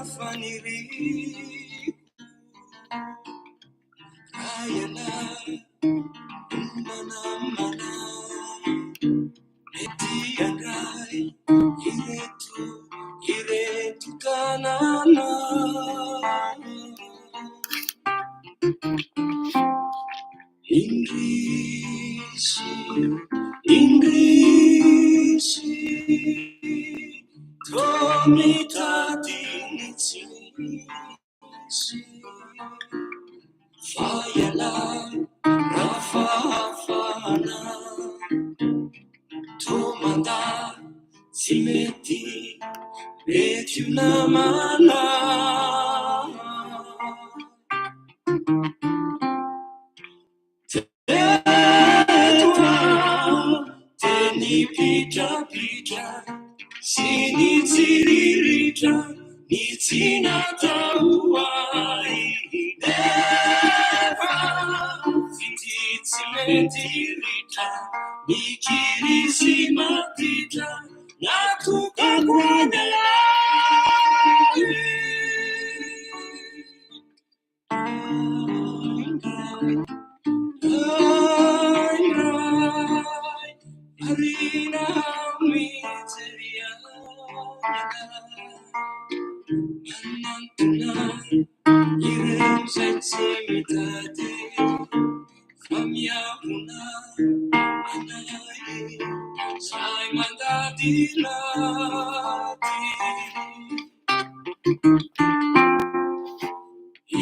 Faniriako raha ialahy no manamana, mety handray ireto ireto tanàna. Indrisy, indrisy, toa mitady ny tsy misy. Fa ialahy raha fahafahana, toa mandà tsy mety, mety ho namana. Teto aho dia nipitrapitra sy nitsiriritra ny tsy natao ho ahy. Nefa fitia tsy mety ritra, mikiry sy maditra, natokako an'ialahy.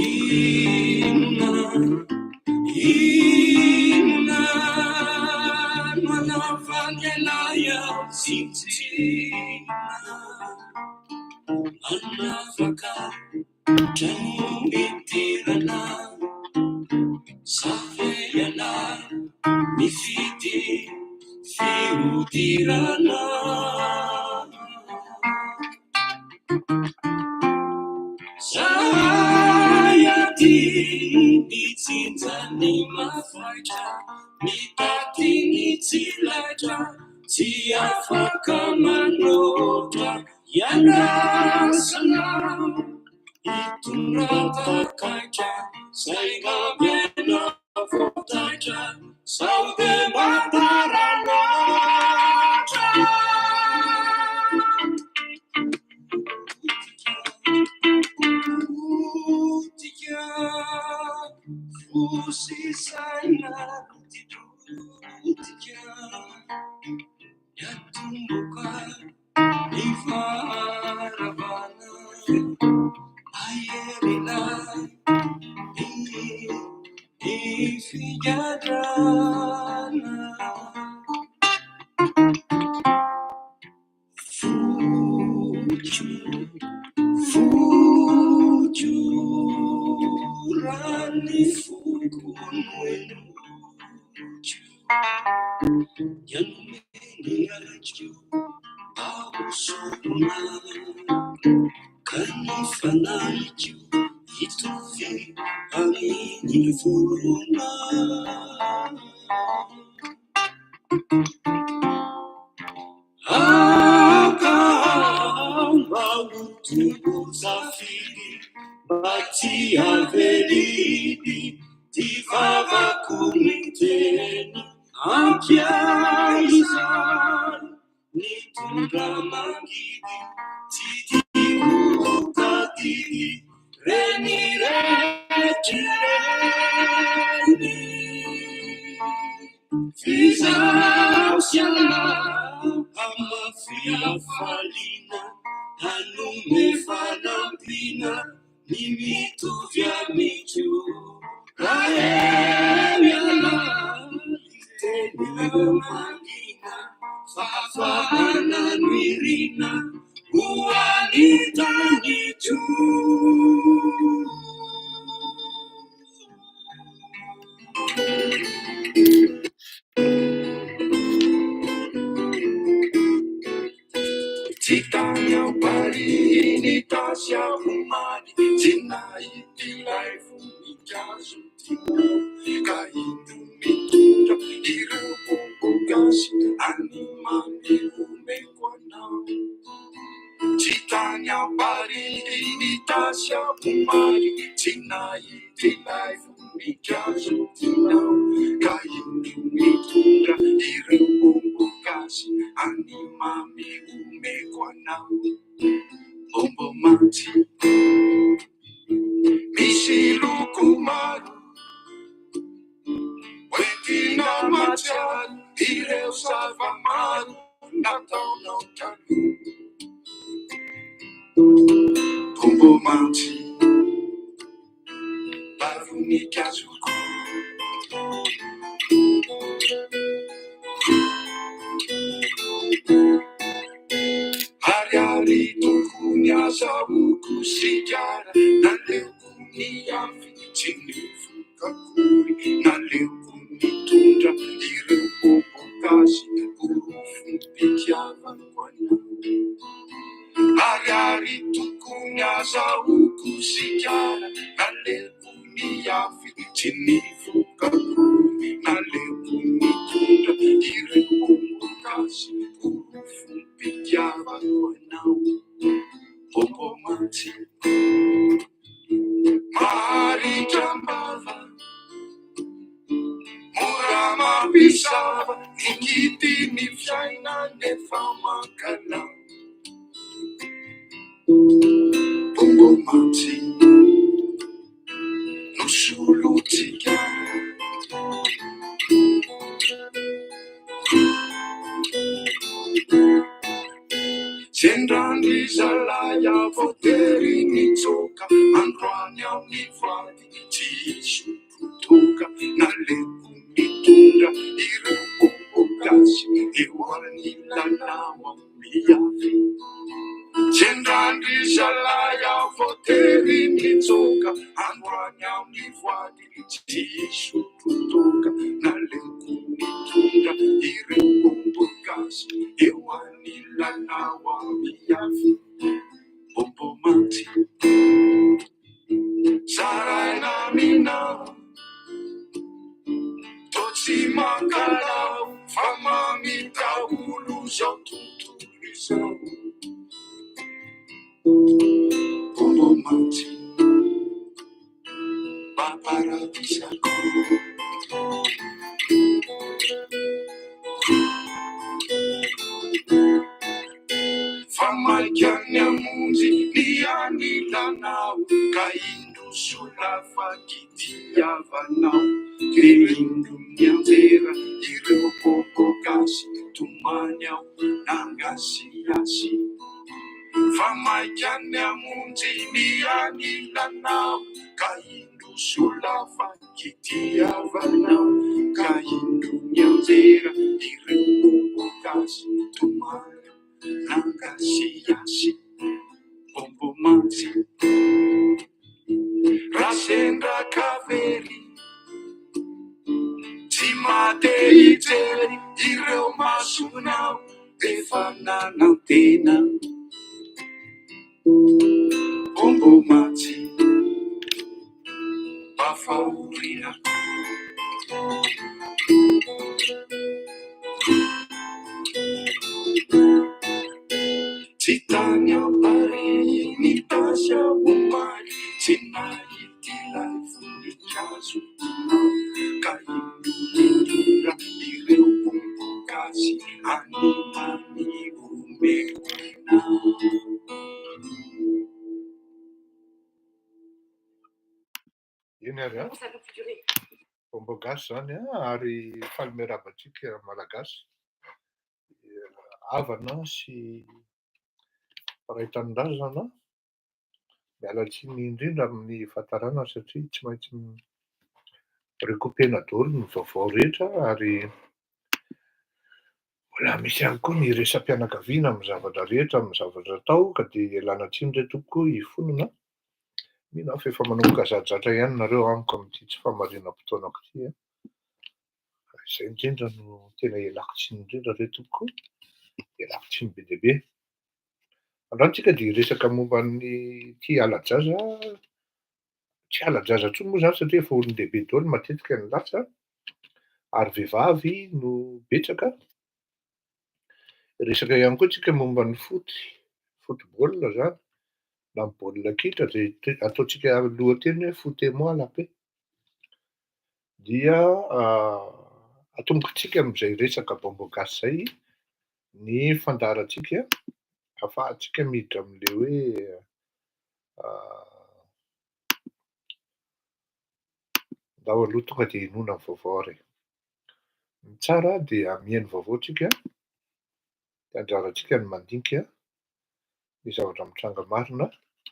Inona, inona no anaovan'ny ialahy aho tsinontsinona? Manavaka trano idirana, sa ve ialahy mifidy fihodirana? Zahay aty mitsinja ny mafaitra, mitaty ny tsy laitra, tsy afaka manoatra. Iandrasana hitondra takaitra, saingy ampiana vao taitra, sao dia mba tara loatra. Potika, fo sy saina rotidrotika, niatomboka ny faharavana, mahery lahy ny figadrana. Foko, foko, raha ny foko no henoiko, ny nomeny aiko mba ho sorona, ka ny fanahiko hitovy amin'ny vorona. Aoka mba ho tompon-tsafidy, mba tsy havelidy, ty vavako miteny ampiaizany nitondra mangidy, tsy tiako ho tadidy reny rehetra ireny. F'izaho sy ianao hamafy hafaliana, hanome fanampiana ny mitovy amiko. Raha eo ianao, hiteny ireo mangina, fahafahana no irina ho an'ny taniko. Tsy tany am-parihy ny tasy aho omaly, tsy nahita ilay voninkazo tianao, ka indro mitondra ireo bonbon gasy any mamy omeko anao. Tsy tany am-parihy nitasy omaly, tsy nahita ilay voninkazo tianao, ka indro nitondra ireo bombogasy any mamy omeko anao. Bombo mantsy misy loko maro, hoentina mahatsiaro ireo zava-maro nataonao taloha. Bombo mantsy mba voninkazoko. Ariary tokony azahoako sigara, naleoko niafy tsy nifoka akory, naleoko nitondra ireo bobo gasy porofom-pitiavako anao. Ariary tokony azahoako sigara, naleoko niafy tsy nifoka akory, naleoko nitondra ireo bobo gasy porofom-pitiavako anao. Bombo mantsy maharitra am-bava, mora mampisava, nikity ny fiainana nefa mankalao. Bombo mantsy nosolotsika. Sendrandry zalahy voatery nitsoaka, androany amin'ny vady tsy hisotro toaka, naleoko nitondra ireo bombo gasy eo anilanao miafy. Sendrandry zalahy voatery nitsoaka, androany amin'ny voady tsy hisotro toaka, naleoko nitondra ireo bombo gasy eo anilanao miafy. Bombo mantsy zaraina aminao, toa tsy mankalao fa mamy daholo izao tontolo izao. Bombo mantsy mba paradisako. Fa maika ny hamonjy ny anilanao, ka indro solafa-kitiavanao. Dia indro mianjera ireo bombo gasy, tomany aho nangasiasy. Fa maika ny hamonjy ny anilanao, ka indro solafa-kitiavanao. Ka indro mianjera ireo bombo gasy, tomany aho nangasiasy. Bombo mantsy raha sendra ka very, tsy maty hijery ireo masonao efa nanantena. Bombo mantsy mba fahoriana. Tsy tany am-parihy nitasy omaly, tsy nahita ilay voninkazo tianao, ka indro nitondra ireo bombo gasy any mamy omeko anao. Eny ary an, bombo gasy zany an, ary faly miarahaba antsika Malagasy, havana sy mpiray tanindrazana. Miala tsiny indrindra amin'ny fahatarana satria tsy maintsy recouper-na daholo ny vaovao rehetra, ary mbola misy ihany koa ny resam-pianakaviana amin'ny zavatra rehetra, amin'ny zavatra atao, ka dia ialana tsiny re tompoko hifonana. Mino aho fa efa manomboka zatratra ihany nareo amiko amin'ity tsy fahamarinam-potoanako ity an. Izay indrindra no tena ialako tsiny indrindra re tompoko, ialako tsiny be dia be. Androany tsika dia hiresaka momba ny ity ala-jaza, tsy ala-jaza intsony moa izany satria efa olon-dehibe daholo matetika ny lasa, ary vehivavy no betsaka. Hiresaka ihany koa tsika momba ny foot, football zany na amy baolina kitra, de ataotsika lohateny hoe "Foutez-moi la paix". Dia atombokotsika am'izay resaka vaovao gasy zay ny fandaharantsika, ahafahantsika miditra am'le hoe ndao aloha tonga de henoina ny vaovao ary. Ny tsara dia mihaino vaovao tsika, de anjarantsika ny mandinika ny zavatra mitranga marina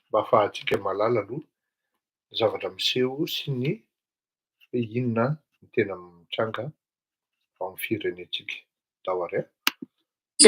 mba ahafahantsika mahalala aloha ny zavatra miseho sy ny hoe inona ny tena mitranga ao amy firenentsika. Ndao ary a.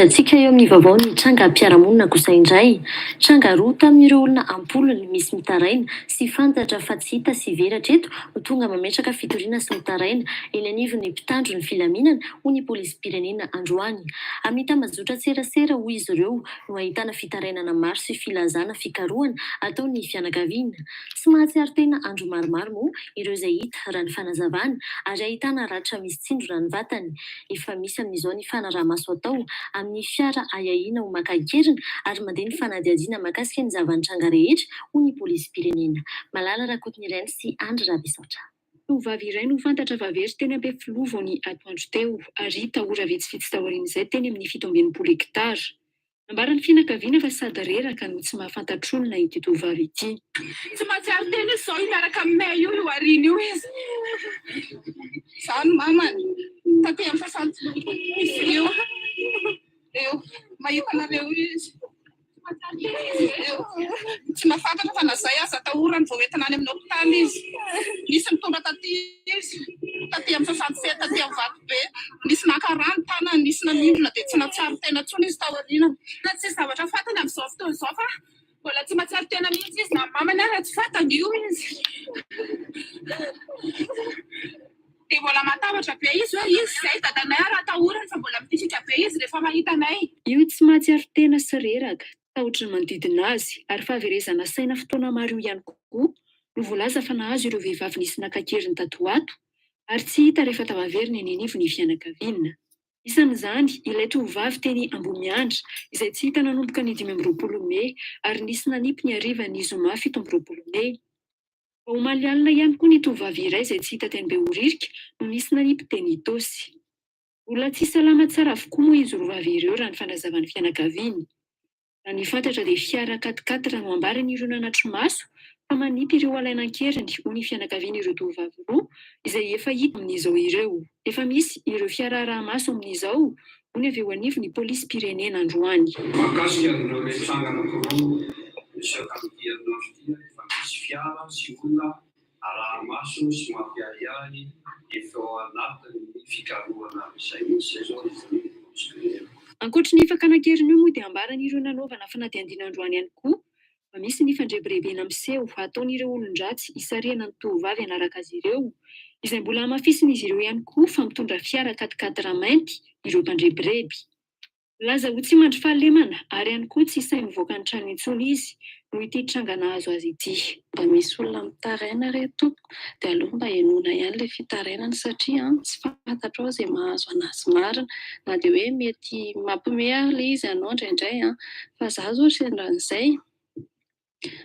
Antsika eo amin'ny vaovao ny trangam-piarahamonina kosa indray. Tranga roa tamin'ireo olona ampolony misy mitaraina sy fantatra fa tsy hita sy very hatreto no tonga mametraka fitoriana sy mitaraina eny anivon'ny mpitandro ny filaminana, hoy ny polisim-pirenena androany. Amin'ny tambajotran-tserasera, hoy izy ireo, no ahitana fitarainana maro sy filazana fikarohana ataon'ny fianakaviana. Tsy mahatsiaro tena andro maromaro moa ireo izay hita, raha ny fanazavana, ary ahitana ratra misy tsindrona ny vatany. Efa misy amin'izao ny fanaraha-maso atao amin'ny fiara ahiahiana ho maka an-keriny ary mandeha ny fanadihadiana mahakasika ny zava-nitranga rehetra, hoy ny polisim-pirenena. Malala Rakotonireny sy Andry Rabesaotra. Tovovavy iray no fantatra fa very teny Ampefiloha vao ny atoandro teo ary hita ora vitsivitsy taorian'izay teny amin'ny 67 hektara. Nambaran'ny fianakaviana fa sady reraka no tsy mahafantatr'olona ity tovovavy ity. Tsy mahatsiaro tena izy izao, io miaraka aminay io, io aoriana io izy. Izaho no mamany. Taty amin'ny 60 io. Eo, mahita anareo io izy. Eo. Tsy mahafantatra fa na izay aza atahorany vao entina any amin'ny hopitaly izy. Nisy nitondra taty izy, taty amin'ny 67, taty amin'ny Vatobe. Nisy naka rano tanany, nisy nanindrona, dia tsy nahatsiaro tena intsony izy taorianany. Tsisy zavatra fantany amin'izao fotoana izao fa mbola tsy mahatsiaro tena mihitsy izy, na mamany ara tsy fantany io izy. Dia mbola matahotra be izy hoe izy izay dadanay ary atahorany fa mbola mitifika be izy rehefa mahita anay. Io tsy mahatsiaro tena sy reraka, tahotry ny manodidina azy ary fahaverezana saina fotoana maro io ihany koa no voalaza fa nahazo ireo vehivavy nisy naka an-keriny tato ho ato ary tsy hita rehefa tafaverina eny anivon'ny fianakaviana. Isan'izany ilay tovovavy teny Ambohimiandra izay tsy hita nanomboka ny 25 mey ary nisy nanipy ny harivan'ny zoma 27 mey. Vao omaly alina ihany koa ny tovovavy iray izay tsy hita teny Behoririka no nisy nanipy teny Itaosy. Olona tsy salama tsara avokoa moa izy roa vavy ireo raha ny fanazavan'ny fianakaviany. Raha ny fantatra dia fiara quatre-quatre no ambaran'ireo nanatri-maso fa manipy ireo alaina an-keriny, hoy ny fianakavian'ireo tovovavy roa izay efa hita amin'izao ireo. Efa misy ireo fiara araha-maso amin'izao, hoy ny avy eo anivon'ny polisim-pirenena androany. Mahakasika an'ireo ilay tranga anankiroa niseho tamin'ity herinandro ity, efa misy fiara sy olona araha-maso sy mampiahiahy efa ao anatin'ny fikarohana izay mihitsy izay izao ny polisim-pirenena. Ankoatry ny fakana an-keriny io moa dia ambaran'ireo nanaovana fanadihadiana androany ihany koa fa misy ny fandrebirebena miseho ataon'ireo olon-dratsy hisarihana ny tovovavy hanaraka azy ireo, izay mbola hamafisin'izy ireo ihany koa fa mitondra fiara quatre-quatre mainty ireo mpandrebireby. Milaza ho tsy mandry fahalemana ary ihany koa tsy sahy mivoaka ny trano intsony izy noho ity tranga nahazo azy ity. Mba misy olona mitaraina re tompoko dia aleo mba henoina ihany ilay fitarainana satria tsy fantatrao izay mahazo an'azy marina, na dia hoe mety mampiomehy ary ilay izy anao indraindray fa za zao sendra an'izay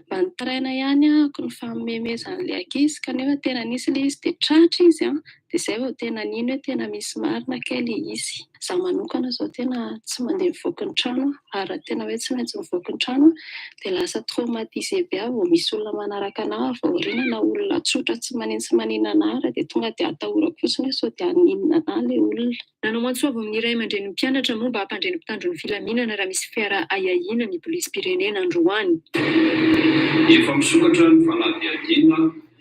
mba nitaraina ihany ahako ny fahamehomehezan'ilay ankizy kanefa tena nisy ilay izy dia tratra izy dia izay vao tena nino hoe tena misy marina kay ilay izy. Za manokana zao tena tsy mandeha mivoaka ny trano ary raha tena hoe tsy maintsy mivoaka ny trano dia lasa traumatisé be aho vao misy olona manaraka anahy avy aoriana na olona tsotra tsy manino tsy maninona anahy ary dia tonga dia atahorako fotsiny hoe sao dia haninona anahy ilay olona. Nanao antso avo amin'ny ray aman-drenin'ny mpianatra moa mba hampandre ny mpitandro ny filaminana raha misy fiara ahiahiana ny polisim-pirenena androany. Efa misokatra ny fanadihadiana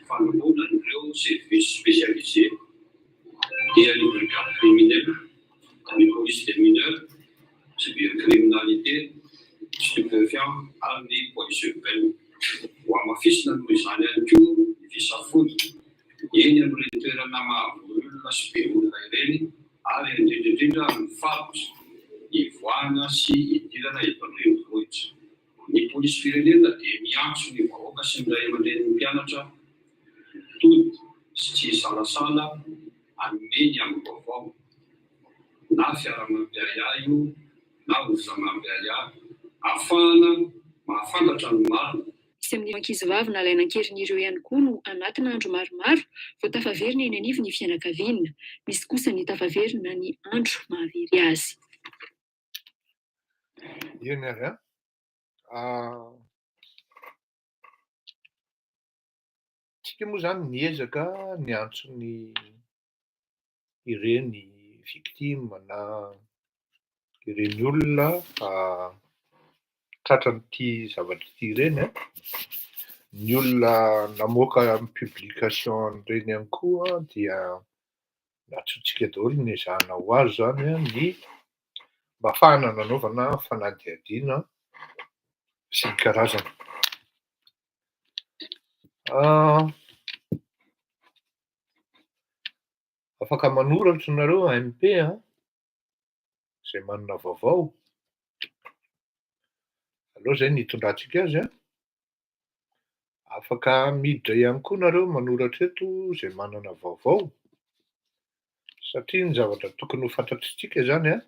fanoloana an'ireo services spécialisés dia ny brigade criminelle, ny police des mineurs, cybercriminalité, stupéfiant ary ny police urbaine. Ho hamafisina noho izany ihany koa ny fisafoana eny amin'ireny toerana mahavory olona sy be olona ireny ary indrindra indrindra amin'ny faritra ivoahana sy idirana eto an-drenivohitra. Ny polisim-pirenena dia miantso ny vahoaka sy ny ray aman-drenin'ny mpianatra tody sy tsy hisalasala hanome ny angom-baovao na fiara mampiahiahy io na olona mampiahiahy. Ahafahana mahafantatra ny marina. Misy amin'ireo ankizivavy nalaina an-keriny ireo ihany koa no anatina andro maromaro vao tafaverina eny anivon'ny fianakaviana. Misy kosa ny tafaverina ny andro mahavery azy. Eny ary an. Tsika moa zany niezaka niantso ny ireny victime na ireny olona tratran'ity zavatra ity ireny an. Ny olona namoaka ny publication an'ireny ihany koa dia nantsointsika daholo, nezahana ho azo zany an ny mba ahafahana nanaovana fanadihadiana sy ny karazany. Afaka manoratra nareo MP an, izay manana vaovao. Aleo izay ny hitondrantsika azy an. Afaka miditra ihany koa nareo manoratra eto izay manana vaovao. Satria ny zavatra tokony ho fantatritsika izany an,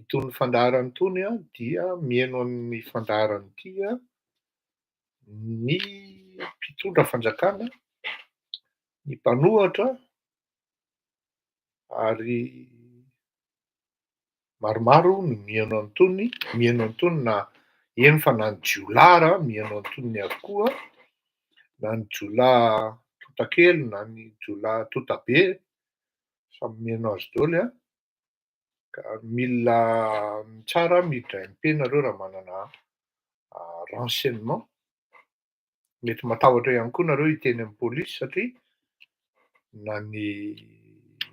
itony fandaharana itony an dia mihaino an'ny fandaharana ity an ny mpitondra fanjakana, ny mpanohatra ary maromaro no mihaino an'itony, mihaino an'itony na eny fa na ny jiolahy ara mihaino an'itony avokoa, na ny jiolahy tontakely na ny jiolahy tontabe, samy mihaino azy daholo an, ka mila tsara miditra MP nareo raha manana renseignement. Mety matahotra ihany koa nareo hiteny amin'ny polisy satria na ny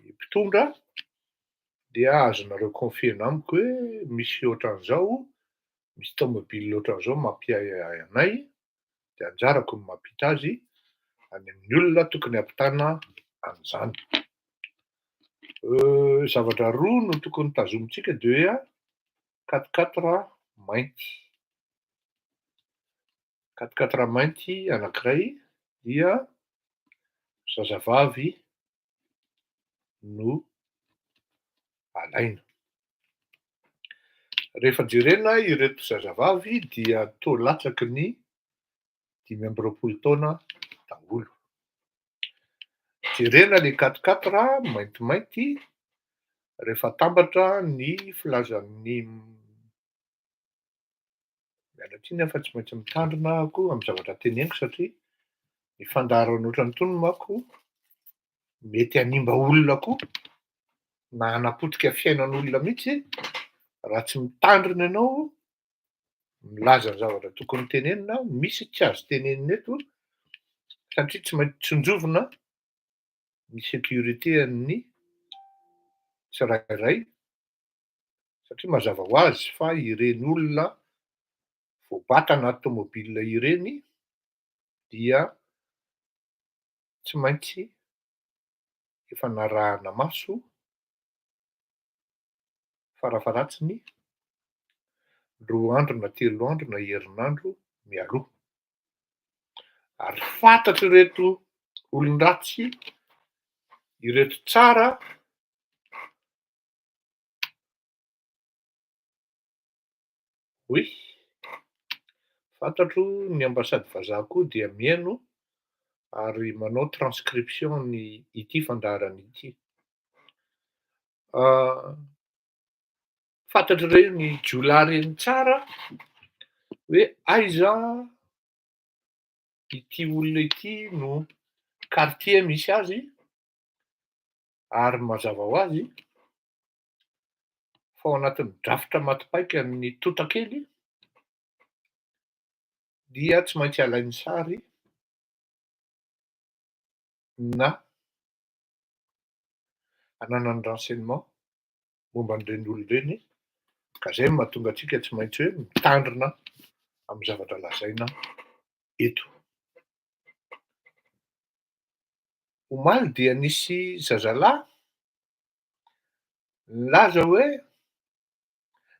mpitondra dia azonareo confier-na amiko hoe misy ohatran'izao, misy tomobile ohatran'izao mampiahiahy anay, dia anjarako ny mampita azy any amin'ny olona tokony hampitana an'izany. Zavatra roa no tokony tazomintsika dia hoe quatre quatre mainty. Quatre quatre mainty anankiray dia zazavavy no alaina. Rehefa jerena ireto zazavavy dia toa latsaky ny 25 taona daholo. Jerena le quatre quatre maintimainty rehefa atambatra ny filazan'ny Miala tsiny aho fa tsy maintsy mitandrina aho koa amin'ny zavatra teneniko satria ny fandaharana ohatran'itony manko mety hanimba olona koa na hanapotika fiainan'olona mihitsy raha tsy mitandrina ianao milaza ny zavatra tokony tenenina, misy tsy azo tenenina eto satria tsy maintsy tsinjovina ny sécurité an'ny tsirairay. Satria mazava ho azy fa ireny olona voabata anaty tomobile ireny dia tsy maintsy efa narahana maso farafaharatsiny 2 andro na 3 andro na herinandro mialoha. Ary fantatr'ireto olon-dratsy ireto tsara Oui, fantatro ny ambassade vazaha koa dia mihaino ary manao transcription ny ity fandaharana ity. Fantatr'ireny jiolahy ireny tsara hoe aiza ity olona ity no quartier misy azy ary mazava ho azy fa ao anatin'ny drafitra maty paika ny tontakely dia tsy maintsy alainy sary na ananany renseignement momba an'ireny olona ireny, ka zay no mahatonga antsika tsy maintsy hoe mitandrina amin'ny zavatra lazaina eto. Omaly dia nisy zazalahy nilaza hoe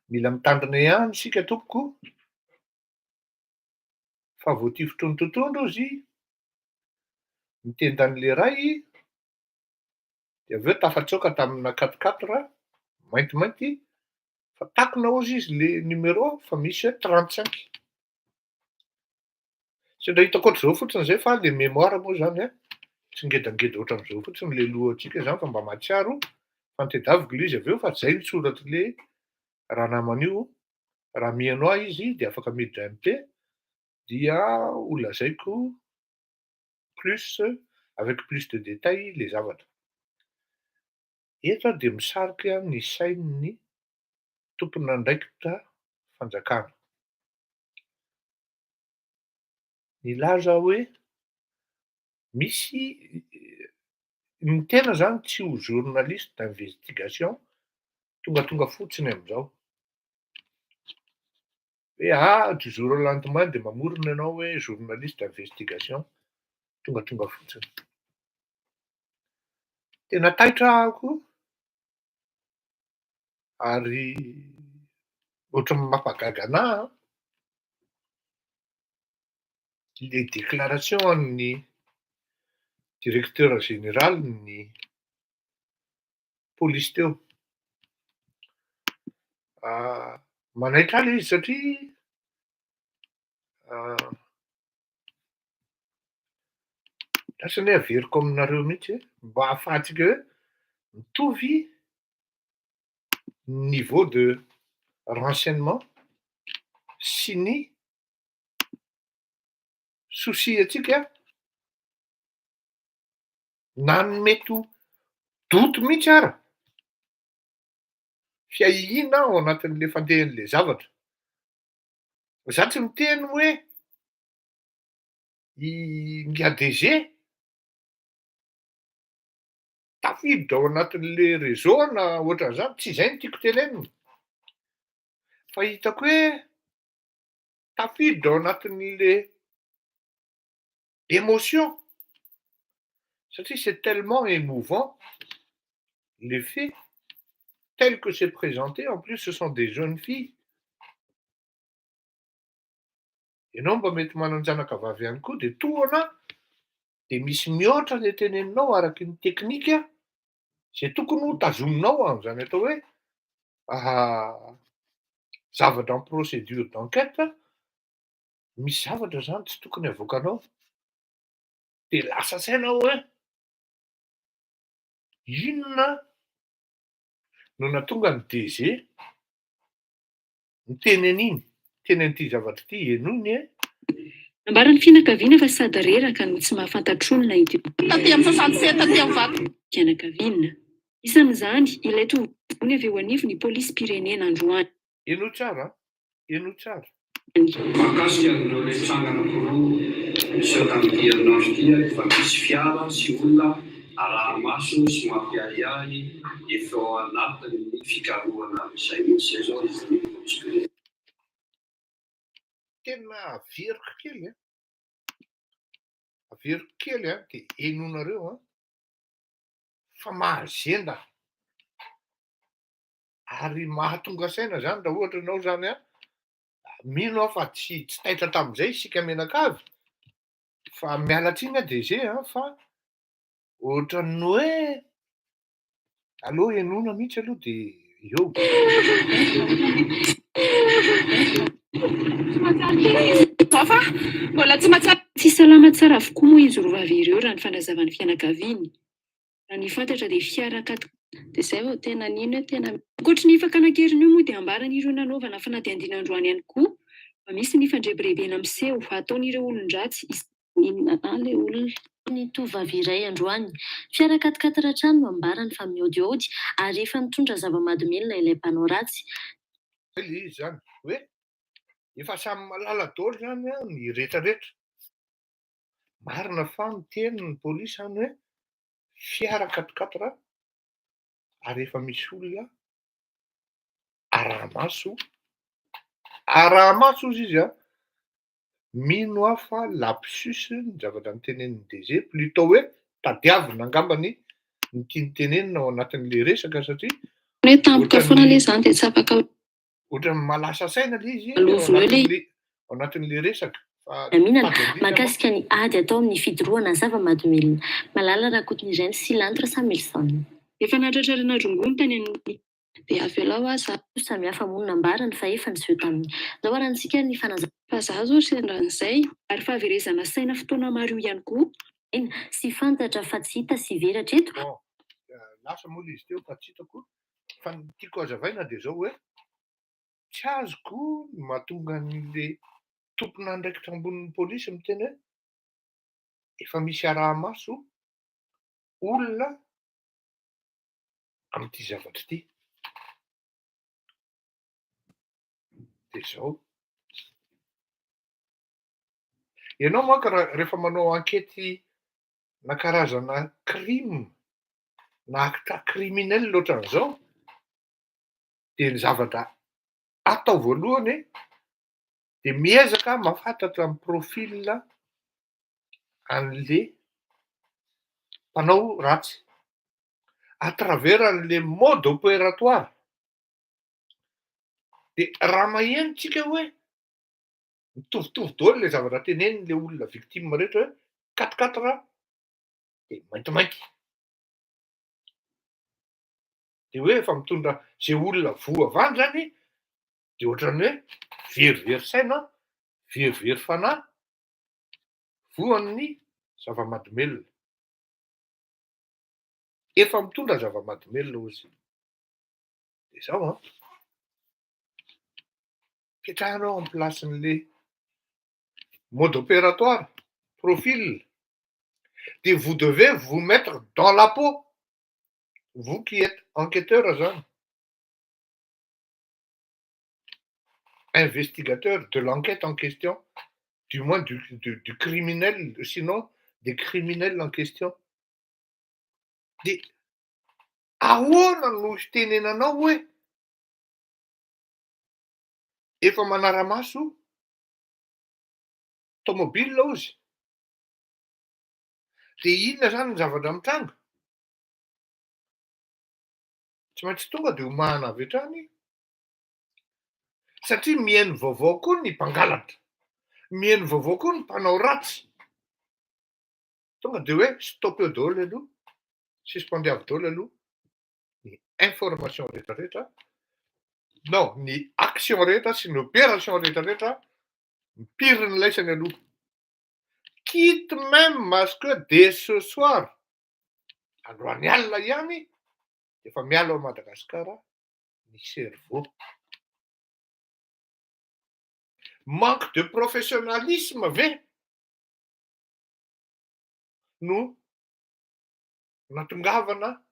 mila mitandrina ihany isika tompoko fa voatifitry ny totohondry ozy ny tendan'ilay ray dia avy eo tafatsoaka tamina quatre quatre maintimainty. Fa takona hozy izy le numéro fa misy hoe 35. Sendra hitako ohatr'izao fotsiny zay fa le mémoire moa zany an, tsy ngedangeda ohatran'izao fotsiny le lohantsika zany fa mba mahatsiaro fa nitadiaviko le izy avy eo fa zay ny soratr'le ranamana io, raha mihaino ahy izy de afaka miditra MP dia ho lazaiko plus avec plus de détails le zavatra. Eto aho de misarika ny sain'ny tompon'andraikitra fanjakana. Nilaza hoe misy ny tena zany tsy ho journaliste d'investigation tongatonga fotsiny am'izao. Hoe ah du jour au lendemain de mamorona ianao hoe journaliste d'investigation tongatonga fotsiny. Tena taitra aho koa ary ohatran'ny mampagaga anahy an le déclaration an'ny directeur général ny polisy teo. Manaitra ahy le izy satria lasa anie averiko aminareo mihitsy mba ahafahantsika hoe mitovy niveau de renseignement sy ny souci antsika na ny mety ho doute mihitsy ara fiahiahiana ao anatin'le fandehan'le zavatra. Za tsy miteny hoe i Ingahy DG tafiditra ao anatin'le réseau na ohatran'izany, tsy izay no tiako tenenina, fa hitako hoe tafiditra ao anatin'le émotion satria c'est tellement émouvant les faits tel que c'est présenté, en plus ce sont des jeunes filles. Ianao mba mety manan-janaka vavy ihany koa de tohana de misy mihoatra le teneninao araky ny teknika zay tokony ho tazominao am'zany atao hoe zavatra en procédure d'enquête, misy zavatra zany tsy tokony avoakanao. De lasa saina aho hoe inona no nahatonga ny DG miteny an'iny, miteny an'ity zavatra ity, henoiny e. Nambaran'ny fianakaviana fa sady reraka no tsy mahafantatr'olona ity Taty amin'ny 67 taty amin'ny vato. fianakaviana. Isan'izany ilay tovovavy avy eo anivon'ny polisim-pirenena androany. Henoy tsara an, henoy tsara. Mahakasika an'ireo ilay tranga anankiroa niseho tamin'ity herinandro ity, efa misy fiara sy olona araha-maso sy mampiahiahy efa ao anatin'ny fikarohana izay mihitsy izay izao izy ny polisim-pirenena. Tena averiko kely an, averiko kely an, dia henoinareo an, fa mahazenda ary mahatonga saina zany raha ohatra ianao zany an, mino aho fa tsy tsy taitra tamin'izay isika mianakavy fa miala tsiny aho DG an, fa ohatran'ny hoe aleo henoina mihitsy aloha de eo. Fa mbola tsy mahatsiaro. Tsy salama tsara avokoa moa izy roa vavy ireo raha ny fanazavan'ny fianakaviany. Raha ny fantatra dia fiara kat. Dia izay vao tena nino hoe tena. Ankoatry ny fakana an-keriny io moa dia ambaran'ireo nanaovana fanadihadiana androany ihany koa fa misy ny fandrebirebena miseho ataon'ireo olon-dratsy is. Ninona anah ilay olona. Ny tovovavy iray androany. Fiara quat-quatre hatrany no ambarany fa mihaodihaody ary efa nitondra zava-mahadomelina ilay mpanao ratsy. Zay le izy zany hoe efa samy mahalala daholo zany an ny retraretra. Marina fa miteny ny polisy zany hoe fiara quat-quatre ary efa misy olona araha-maso, araha-maso hozy izy an, mino aho fa lapsus ny zavatra notenenin'ny DG plutôt hoe tadiavina angambany ny tiany tenenina ao anatin'le resaka satria Hoe tampoka foana ohatran'ny anie izany dia tsy afaka ohatran'ny mahalasa saina le izy ao Alovona eo le anatin'le ao anatin'le resaka fa Filaminana tady indrindra manko. mahakasika ny ady atao amin'ny fidorohana zava-mahadomelina. Malala Rakotonirainy sy Lanto Rasamilson. Efa nahatratrarana rongony tany amin'ny. Dia avelao aho za. Samihafa moa no nambarany fa efa niseho taminy. Ndao arahantsika ny fanazavana. Fa za zao sendra an'izay. Ary fahaverezana saina fotoana maro io ihany koa. Sy fantatra fa tsy hita sy very hatreto. Bon, lasa moa ilay izy teo fa tsy hitako fa ny tiako hazavaina dia izao hoe tsy azoko ny mahatonga an'ilay tompon'andraikitra ambonin'ny polisy miteny hoe efa misy araha-maso olona amin'ity zavatra ity. Dia izao. Ianao manko raha rehefa manao ankety na karazana crime na acte criminel ohatran'izao dia ny zavatra atao voalohany dia miezaka mahafantatra ny profil an'le mpanao ratsy à travers an'le mode opératoire. Dia raha maheno tsika hoe mitovitovy daholo le zavatra tenenin'le olona victime rehetra hoe quatre quatre dia maintimainty. Dia hoe efa mitondra ze olona voa avy any zany dia ohatran'ny hoe verivery saina, verivery fanahy, voan'ny zava-mahadomelina. Efa mitondra zava-mahadomelina hozy. Dia zao an, petrahana ao amin'ny place-n'le mode opératoire, profil, dia vous devez vous mettre dans la peau, vous qui êtes enquêteur zany, investigateur de l'enquête en question, du moins du criminel, sinon des criminels en question. Dia ahoana no hitenenanao hoe efa manara-maso tomobile ozy? Dia inona zany ny zavatra mitranga? Tsy maintsy tonga dia homahana avy hatrany satria mihaino vaovao koa ny mpangalatra, mihaino vaovao koa ny mpanao ratsy. Tonga dia hoe stop eo daholo aloha, suspendez avy daholo aloha ny information rehetrarehetra, non ny action rehetra sy ny opération rehetrarehetra, mipirin'ny laisany aloha. Quitte même à ce que dès ce soir, androany alina ihany, dia efa miala ao Madagasikara ny cerveau. Manque de professionnalisme ve no natongavana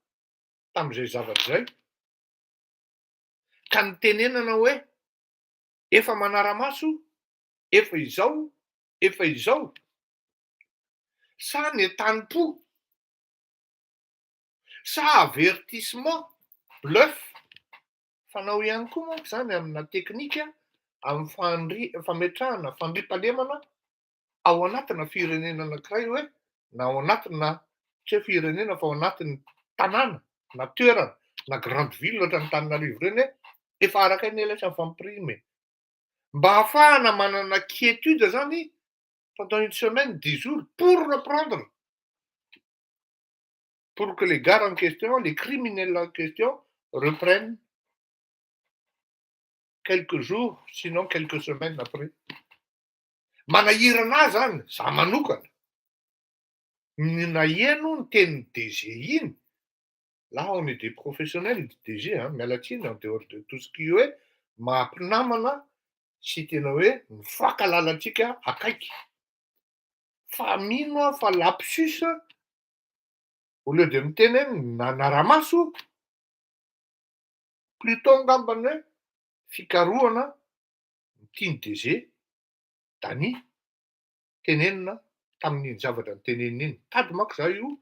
tamin'izay zavatra izay ka nitenenana hoe efa manara-maso, efa izao, efa izao, sa nentanim-po, sa avertissement, bluff, fanao ihany koa manko izany amina teknika amin'ny fandri- fametrahana fandriampahalemana ao anatina firenena anankiray hoe na ao anatina tsy hoe firenena fa ao anatin'ny tanàna na toerana na grande ville ohatran'Antananarivo ireny hoe efa araka ny ela sy mifampirimina e. Mba ahafahana manana quiétude zany pendant une semaine, 10 jours pour reprendre, pour que les gars en question, les criminels en question reprennent quelques jours, sinon quelques semaines après. Manahirana ahy zany, za manokana, ny naheno ny tenin'ny DG iny, là on est des professionnels DG hein, miala tsiny en dehors de tout ce qui hoe maha-mpinamana sy tena hoe mifankahalala antsika akaiky. Fa mino aho fa lapsus au lieu de miteny hoe nanara-maso, plutôt angambany hoe fikarohana ny tian'ny DG Dany tenenina tamin'iny zavatra nitenenina iny. Tady manko za io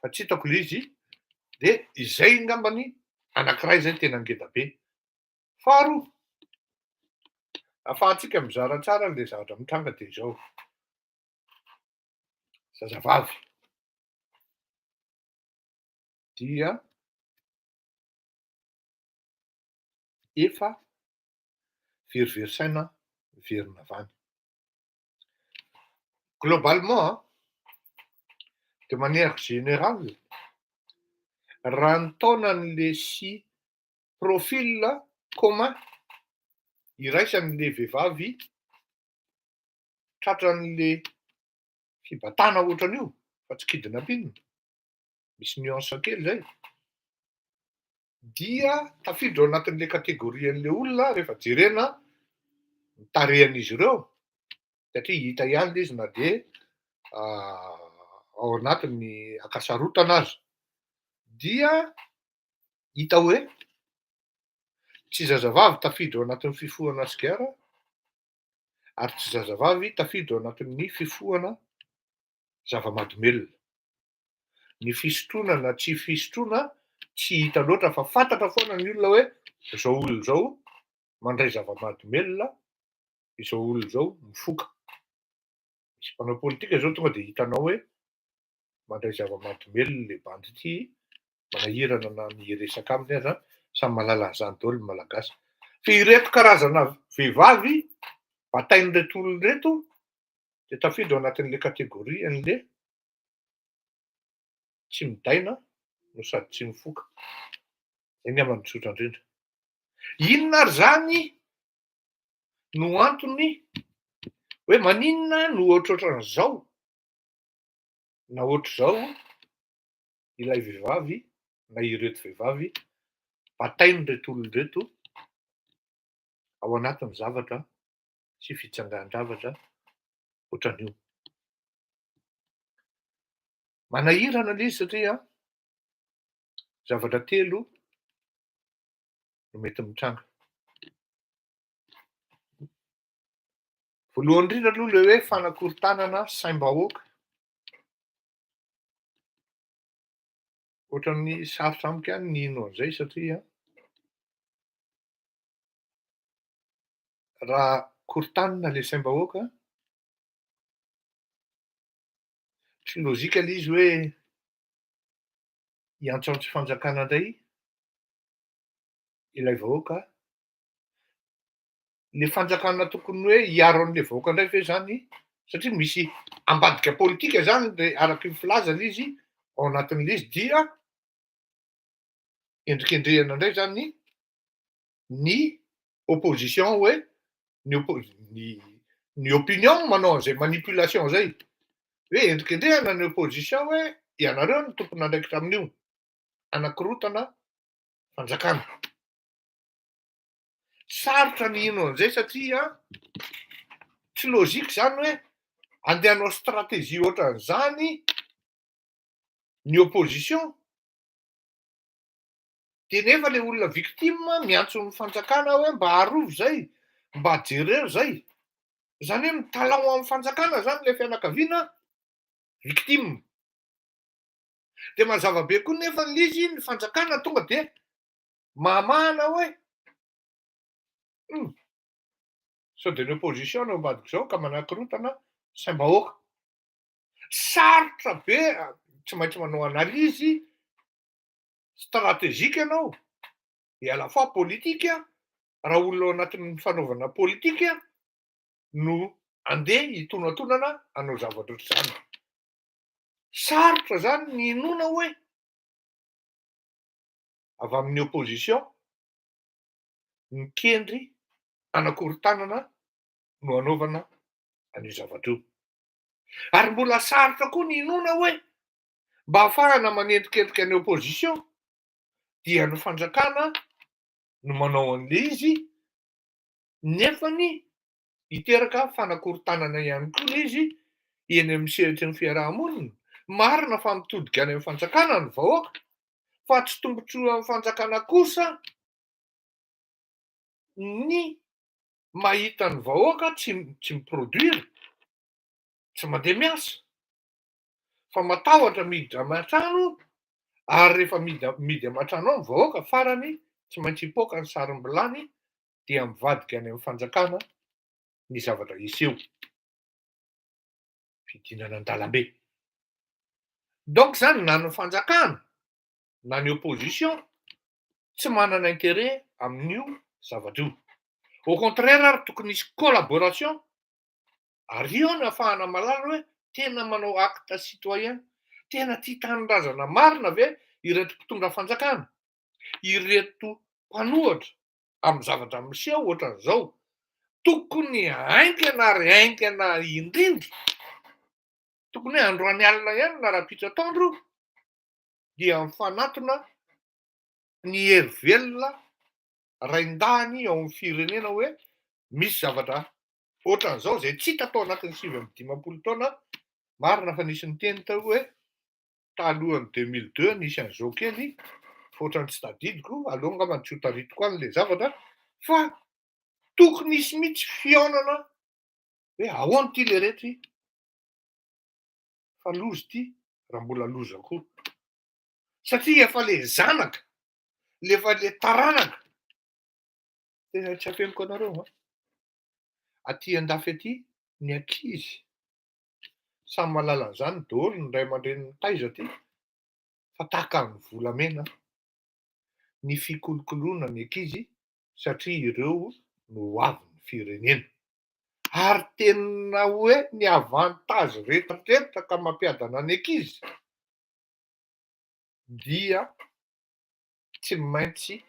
fa tsy hitako le izy de izay ngambany anankiray zay tena ngeda be. Faharoa, ahafahantsika mizara tsara le zavatra mitranga de izao: zazavavy dia efa verivery saina miverina avy any. Globalement, de manière générale, raha ny taonan'le sy profil commun iraisan'le vehivavy tratran'le fibatana ohatran'io fa tsy kidnapping, misy nuance kely zay, dia tafiditra ao anatin'le catégorie an'le olona rehefa jerena ny tarehan'izy ireo, satria hita ihany le izy na de ao anatin'ny ankasarotana aza, dia hita hoe tsy zazavavy tafiditra ao anatin'ny fifohana sigara ary tsy zazavavy tafiditra ao anatin'ny fifohana zava-mahadomelina. Ny fisotroana na tsy fisotroana tsy hita loatra fa fantatra foana ny olona hoe izao olona izao mandray zava-mahadomelina, izao olona izao mifoka. Misy mpanao politika izao tonga dia hitanao hoe mandray zava-mahadomelina le bandy ity, manahirana na ny hiresaka aminy aza, samy mahalala an'izany daholo ny Malagasy. Fa ireto karazana vehivavy batain'ireto olona ireto dia tafiditra ao anatin'le catégorie an'le tsy midaina no sady tsy mifoka. Zay angamba no tsotra indrindra. Inona ary zany no antony hoe maninona no ohatrohatran'izao na ohatr'izao ilay vehivavy na ireto vehivavy batain'ireto olona ireto ao anatin'ny zavatra sy fitsangan-javatra ohatran'io. Manahirana ilay izy satria zavatra telo no mety mitranga. Voalohany indrindra aloha ilay hoe fanakorontanana saim-bahoaka. Ohatran'ny sarotra amiko ihany ny hino an'izay satria raha korontanina ilay saim-bahoaka, tsy lojika ilay izy hoe hiantsoantso fanjakana indray ilay vahoaka. Le fanjakana tokony hoe hiaro an'le vahoaka indray ve zany, satria misy ambadika politika zany le araky ny filazana izy ao anatin'le izy, dia endrikendrehana indray zany ny opposition hoe ny oppo- ny ny opinion manao an'izay manipulation zay, hoe endrikendrehana ny opposition hoe ianareo no tompon'andraikitra amin'io, anakorontana fanjakana. Sarotra ny hino an'izay satria tsy logique zany hoe andeha hanao stratégie ohatran'izany ny opposition de nefa le olona victime miantso ny fanjakana hoe mba arovy zay, mba jereo zay. Zany hoe mitalao amin'ny fanjakana zany le fianakaviana victime. De mazava be koa nefa le izy ny fanjakana tonga de mahamahana hoe sao de ny opposition no ambadika zao ka manakorontana saim-bahoaka. Sarotra be, tsy maintsy manao analyse stratégique ianao et à la fois politique raha olona ao anatin'ny fanaovana politika no andeha hitonatonana hanao zavatra ohatr'izany. Sarotra zany ny inoana hoe avy amin'ny opposition mikendry hanakorontanana no hanaovana an'io zavatra io. Ary mbola sarotra koa ny inoana hoe mba hahafahana manendrikendrika ny opposition dia ny fanjakana no manao an'le izy nefany hiteraka fanakorontanana ihany koa le izy eny amin'ny sehatry ny fiaraha-monina. Marina fa mitodika any amin'ny fanjakana ny vahoaka fa tsy tombontsoa amin'ny fanjakana kosa ny mahita ny vahoaka tsy tsy mi-produire, tsy mandeha miasa fa matahotra miditra aman-trano, ary rehefa midy midy aman-trano ao ny vahoaka farany tsy maintsy hipoaka ny sarom-bilany dia mivadika any amin'ny fanjakana ny zavatra hiseho. Fidinana an-dalambe. Donc zany na ny fanjakana na ny opposition tsy manana intérêt amin'io zavatra io. Au contraire ary tokony hisy collaboration ary io no ahafahana mahalala hoe tena manao acte citoyen, tena tia tanindrazana marina ve ireto mpitondra fanjakana, ireto. mpanohatra amin'ny zavatra miseho ohatran'izao, tokony haingana ary haingana indrindra, tokony hoe androany alina ihany na rahampitso atoandro dia mifanatona ny hery velona raindahiny ao amin'ny firenena hoe misy zavatra ohatran'izao izay tsy hita tao anatin'ny 59 taona, marina fa nisy niteny tao hoe talohan'ny 2002 nisy an'izao kely fa ohatran'ny tsy tadidiko, aleo angamba tsy ho taritiko any ilay zavatra fa tokony hisy mihitsy fihaonana hoe ahoana ity le reto fa loza ity raha mbola loza koa satria efa le zanaka, le efa le taranaka, tena tsy afeniko anareo an, aty andafy aty ny ankizy samy mahalala an'izany daholo ny ray aman-dreny mitaiza aty fa tahaka ny volamena ny fikolokoloana ny ankizy satria ireo no ho avin'ny firenena. Ary tena hoe ny avantage rehetrarehetra ka mampiadana ny ankizy dia tsy maintsy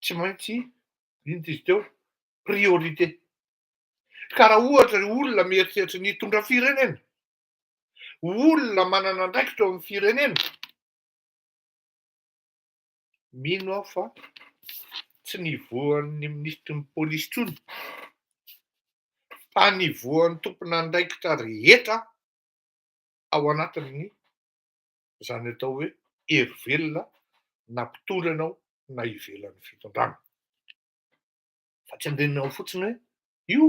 tsy maintsy inona izy teo priorité. Ka raha ohatra ny olona mieritreritra ny hitondra firenena, olona manana andraikitra eo amin'ny firenena, mino aho fa tsy niveau-n'ny minisitry ny polisy intsony fa niveau-n'ny tompon'andraikitra rehetra ao anatin'ny izany atao hoe hery velona na mpitondra ianao na ivelan'ny fitondrana. Fa tsy andehanao fotsiny hoe io.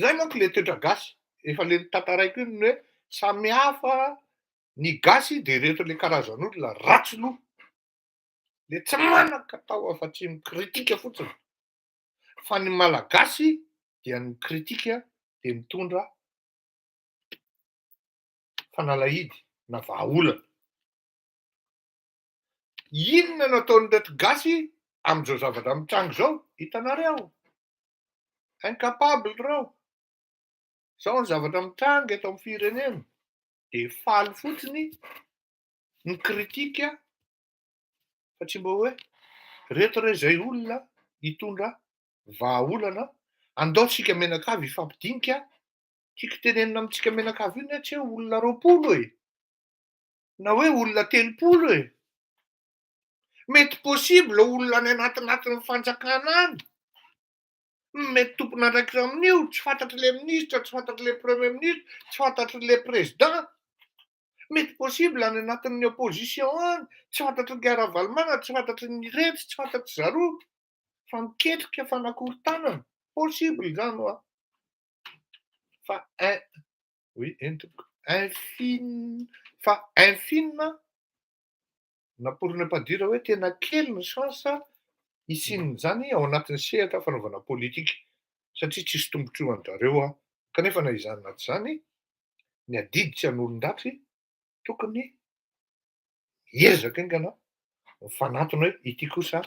Zay manko le toetra gasy, efa le notantaraiko iny ny hoe samy hafa ny gasy de ireto le karazan'olona ratsy loha, le tsy manan-katao afa-tsy mikritika fotsiny, fa ny malagasy dia ny mikritika de mitondra fanalahidy na vahaolana. Inona no ataon'ireto gasy amin'izao zavatra mitranga izao? Hitanareo? Incapable ireo. Izao ny zavatra mitranga eto amin'ny firenena. Dia faly fotsiny ny kritika fa tsy mba hoe reto re izay olona hitondra vahaolana, andao tsika mianakavy hifampidinika, tiako tenenina amintsika mianakavy io ny tsy hoe olona 20 e! na hoe olona 30 e! Mety possible olona any anatinatin'ny fanjakana any, mety tompon'andraikitra amin'io, tsy fantatr'ilay minisitra, tsy fantatr'ilay premier ministre, tsy fantatr'ilay président, mety possible any anatin'ny opposition any, tsy fantatry ny Ravalomanana, tsy fantatry ny retsy, tsy fantatry zaroa, fa miketrika fanakorontanana, possible izany hoa, fa un, oui, eny tompoko, infime, fa infime na pour ne pas dire hoe tena kely ny chance hisian'izany ao anatin'ny sehatra fanaovana politika satria tsisy tombontsoa an-dRareo aho. Kanefa na izany na tsy izany, ny adidy tsy an'olon-dratsy tokony hiezaka haingana mifanatona hoe ity kosa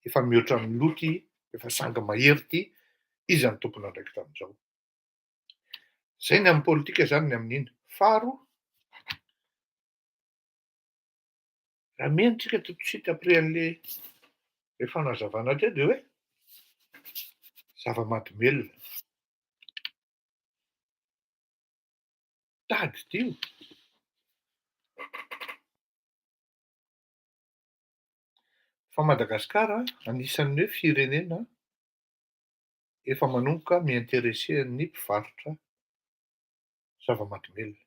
efa mihoatra ny loha ity, efa sangy mahery ity, iza no tompon'andraikitra amin'izao. Zay ny amin'ny politika zany ny amin'iny. Faharoa, raha mihaino tsika tout de suite après an'le le fanazavana teo de hoe zava-mahadomelina. Tadidio fa Madagasikara anisan'ny hoe firenena efa manomboka mi-intéresser ny mpivarotra zava-mahadomelina.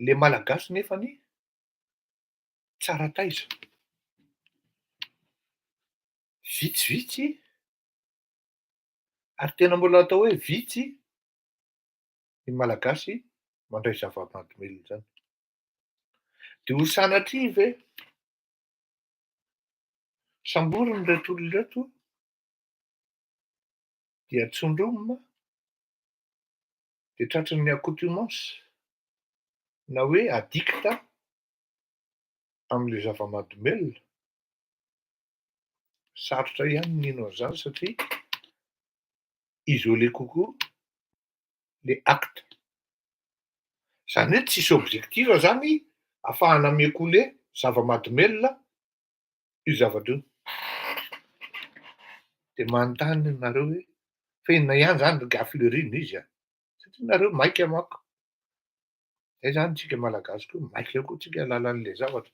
Le Malagasy nefany tsara taiza. Vitsivitsy ary tena mbola atao hoe vitsy ny Malagasy mandray zava-mahadomelina izany. De ho sanatria ve samborina ireto olona ireto dia tsondromina dia tratran'ny accoutumance na hoe addict amin'ilay zava-mahadomelina? Sarotra ihany ny mino an'izany satria isolé kokoa le acte. Zany hoe tsisy objectif zany ahafahana mi-écouler zava-mahadomelina io zavatra io. De manontany nareo hoe fa inona ihany zany ry gafy lerina izy a? Satria nareo maika manko. Zay zany tsika malagasy koa maika koa tsika hahalala an'le zavatra.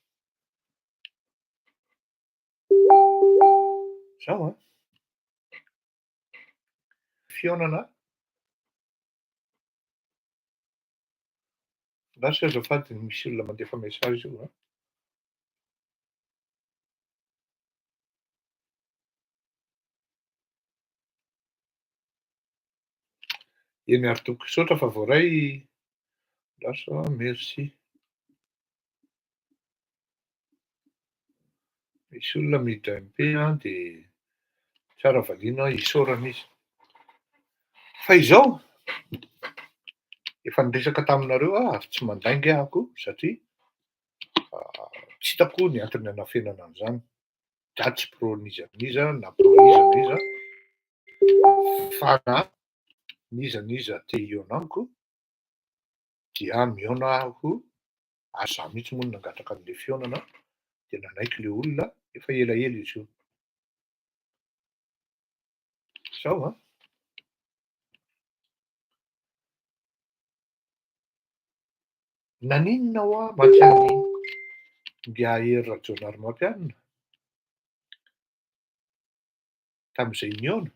Zao an! Fihaonana Lasa azafady misy olona mandefa message io an. Eny ary tompoko, misaotra fa voaray lasa merci. Misy olona mi-dump an de tsara valiana isaorana izy. Fa izao, efa niresaka taminareo aho ary tsy mandainga ahako satria tsy hitako ny antony hanafenana an'izany. Za tsy pro n'iza n'iza na pro iza n'iza fa na n'iza n'iza te hihaona amiko dia mihaona aho ary za mihitsy moa no nangataka an'le fihaonana de nanaiky le olona, efa elaela izy io. Zao an! Naninona hoa maty an'i Ingahy Hery Rajaonarimampianina tamin'izay nihaona?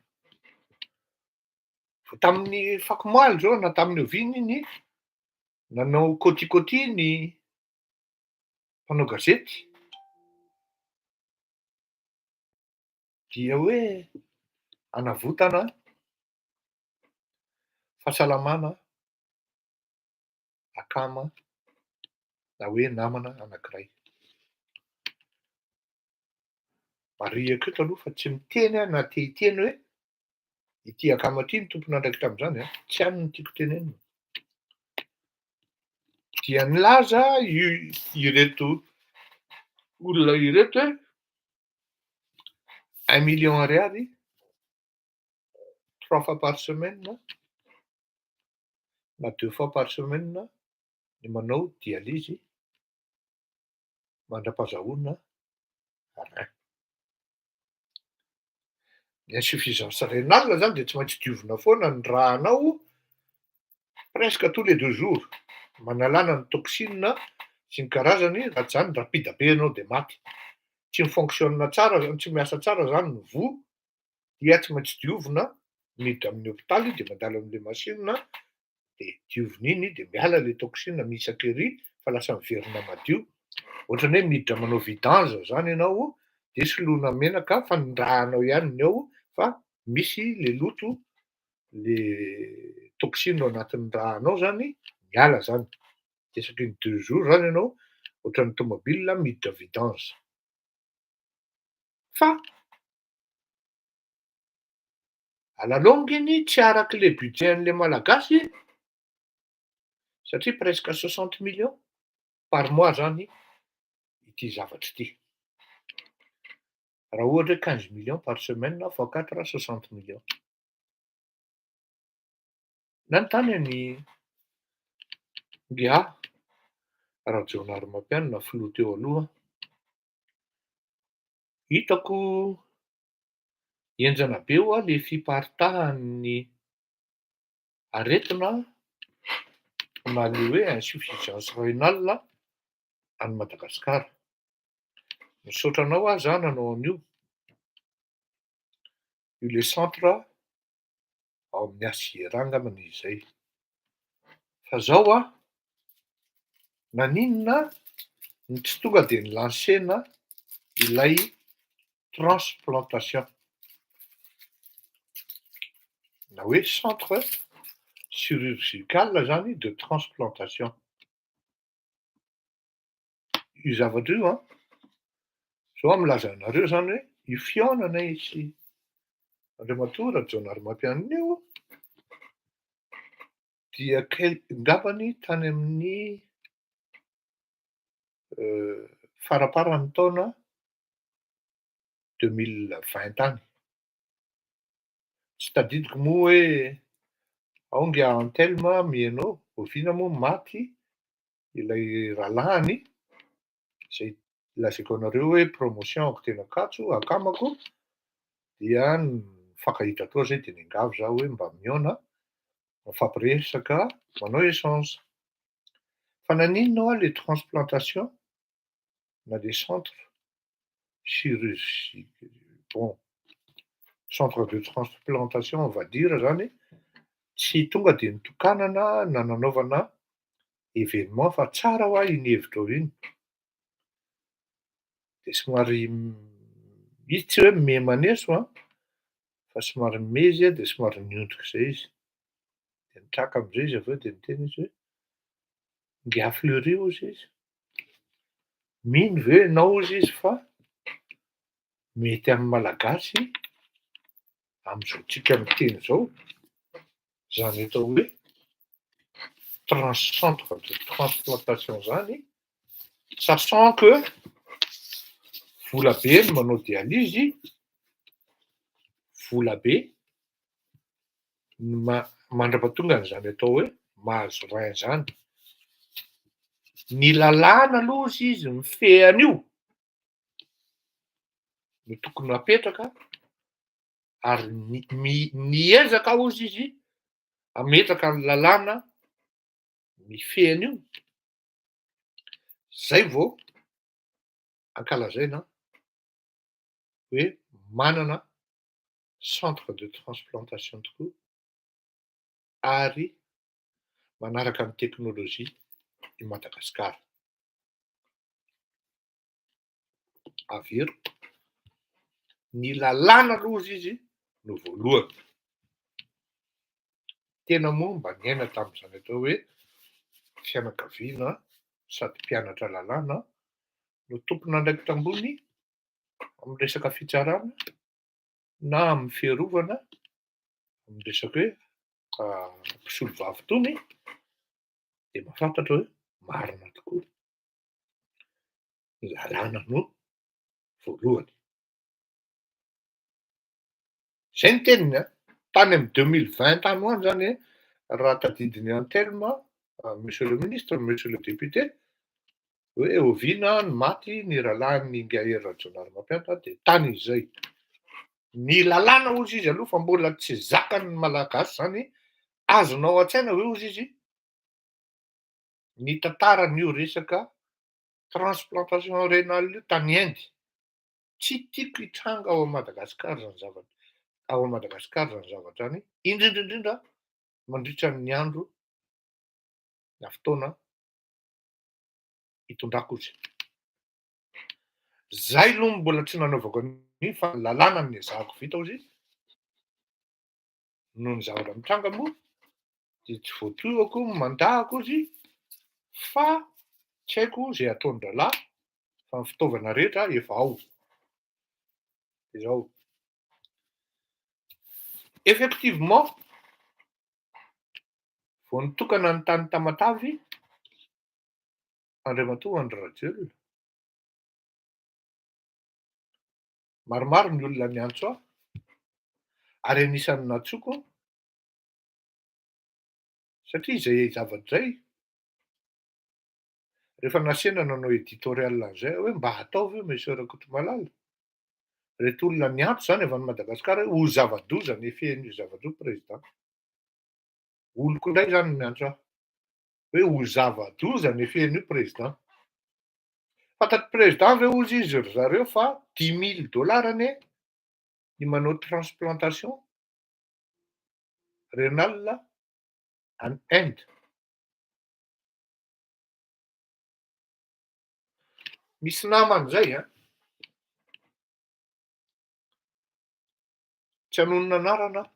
Vao tamin'ny fakomaly izao na tamin'ny oviana iny nanao kôtikôty ny mpanao gazety dia hoe hanavotana fahasalamana akama na hoe namana anankiray. Marihiko eto aloha fa tsy miteny aho na te hiteny hoe ity akama ity no tompon'andraikitra amin'izany an, tsy any no tiako tenenina. Dia nilaza ireto olona ireto hoe un million ariary trois fois par semaine na deux fois par semaine ny manao dialyse mandra-pahazahoana rein. Ny insuffisance rénale zany de tsy maintsy diovina foana ny rà-nao presque tous les deux jours, manalana ny toxine sy ny karazany, raha tsy zany rapide be ianao de maty. Tsy mi-fonctionne tsara zany, tsy miasa tsara zany ny voa dia tsy maintsy diovina, miditra amin'ny hopitaly de mandalo amin'le machine de diovina iny de miala le toxine mihisaka ery fa lasa miverina madio. Ohatran'ny hoe miditra manao vidange zany ianao de soloina menaka fa ny rà-nao ihany ny ao fa misy le loto, le toxine ao anatin'ny rà-nao zany miala zany. De isaky ny deux jours zany ianao ohatran'ny tomobile miditra vidange. Fa à la longue iny tsy arak'le budget an'le malagasy satria presque soixante millions par mois zany ity zavatra ity. Raha ohatra hoe quinze millions par semaine fois quatre soixante millions. Nanontany an'i Ingahy Rajaonarimampianina filoha teo aloha aho. Hitako henjana be hoa le fiparitahan'ny aretina na le hoe insuffisance rénale any Madagasikara. Misaotra anao aho za nanao an'io, io le centre ao amin'ny HJRA angambany izy zay. Fa zao an, naninona no tsy tonga de ni-lancer-na ilay transplantation na hoe centre chirurgical zany de transplantation. Io zavatra io an, zao aho milaza anareo zany hoe io fihaonana sy Andriamatoa Rajaonarimampianina io dia quel- ngambany tany amin'ny faramparan'ny taona deux mille vingt tany. Tsy tadidiko moa hoe ao nge Anthelme Mihaino, oviana moa maty. ilay rahalahiny zay lazaiko anareo hoe promotion-ko tena Ankatso, akamako, dia nifankahita tao zay de niangavy zaho hoe mba mihaona, mifampiresaka, manao échange. Fa naninona hoa le transplantation na le centre chirurgie, bon, centre de transplantation on va dire zany, tsy tonga de nitokanana na nanaovana événement fa tsara hoa iny hevitrao iny. De somary izy tsy hoe me maneso an, fa somary me izy a, de somary niondrika zay izy. De nitraka amizay izy aveo de niteny izy hoe: "Ngiahy Fleury hozy izy, mino ve ianao hozy izy fa mety amy malagasy am'izao tsika miteny zao zany atao hoe centre de transplantation zany, sachant que vola be ny manao dialyse, vola be ny mandra-pahatongany zany atao hoe mahazo rein zany. Ny lalàna aloha hozy izy mifehy an'io no tokony apetraka ary ny miezaka hozy izy ametraka ny lalàna mifehy an'io, zay vao ankalazaina hoe manana centre de transplantation tokoa ary manaraka ny teknôlôjia i Madagasikara. Averiko, ny lalàna aloha hozy izy no voalohany. Tena moa mba niaina tamin'izany atao hoe fianakaviana sady mpianatra lalàna no tompon'andraikitra ambony amin'ny resaka fitsarana na amin'ny fiarovana amin'ny resaka hoe mpisolo vava itony, de mahafantatra hoe marina tokoa ny lalàna no voalohany. Zay ny teniny an! Tany amin'ny 2020 tany ho any zany raha tadidin'i Anthelme, monsieur le ministre, monsieur le député, hoe oviana ny maty ny rahalahin'ny Ingahy Hery Rajaonarimampianina de tany izy zay. Ny lalàna hozy izy aloha fa mbola tsy zakan'ny malagasy zany, azonao an-tsaina ve hozy izy ny tantaran'io resaka transplantation rénale io tany Inde? Tsy tiako hitranga ao Madagasikara zany zavatra ao Madagasikara zany zavatra zany, indrindra indrindra mandritra ny andro na fotoana hitondrako izy. Zay aloha mbola tsy nanaovako an'iny fa ny lalàna no niezahako vita hozy izy. Noho ny zavatra mitranga moa de tsy voatohako ny mandahako izy fa tsy haiko zay ataon-drahalahy fa ny fitaovana rehetra efa ao. De zao. Effectivement, vao nitokana ny tany Tamatavy Andriamatoa Andry Rajoelina. Maromaro ny olona niantso ahy ary anisan'ny nantsoiko satria izay zavatra izay rehefa nasena nanao éditorial an'izay aho hoe mba ataovy io Monsieur Rakotomalala. Reto olona niantso zany avy any Madagasikara hoe ho zava-doza ny effet-n'io zavatra io président. Oloko indray zany no miantso ahy hoe ho zava-doza ny effet-n'io président. Fantatry président ve hozy izy ry zareo fa 10 000 dollars anie ny manao transplantation rénale any Inde. Misy namany zay an, tsy hanonona anarana aho,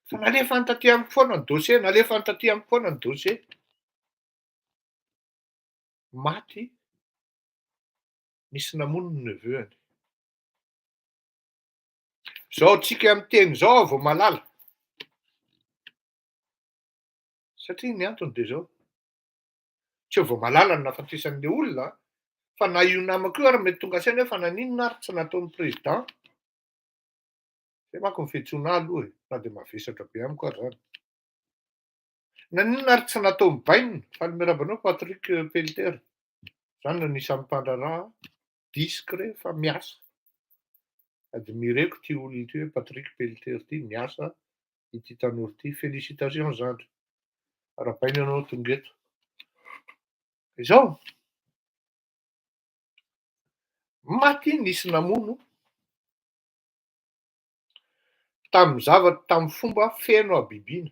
fa nalefany taty amiko foana ny dossier, nalefany taty amiko foana ny dossier. Maty nisy namono ny neveu-ny. Zao tsika miteny zao aho vao mahalala. Satria ny antony de zao, tsy eo vao mahalala ny nahafatesan'le olona fa na io namako io ary mety tonga saina hoe fa naninona ary tsy nataon'ny président. Zay manko ny fiantsoana ahy aloha e, na de mavesatra be amiko ary zany. Naninona ary tsy natao mibainina? Faly miarahaba anao Patrick Pelter. Zany no anisan'ny mpandraharaha discret fa miasa. Admireko ty olona ity hoe Patrick Pelter ty, miasa ity tanora ity. Félicitations zandry. Arahabaina ianao tonga eto. Izao, maty nisy namono tamin'ny zavatra tamin'ny fomba feno habibiana.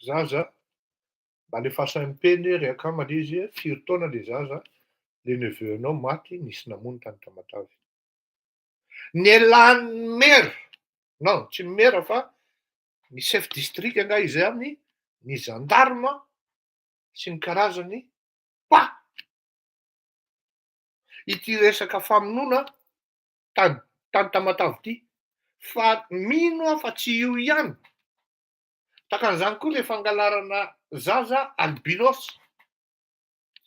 Zaza, mba alefaso MP anie ry akama le izy e, firy taona le zaza, le neveu anao maty nisy namono tany Tamatave. Nialan'ny maire, non tsy ny maire fa ny chef district angaha izany, ny gendarme sy ny karazany, pa! Ity resaka famonoana tany tany Tamatave ity, fa mino aho fa tsy io ihany, takan'izany koa le fangalarana zaza albinos,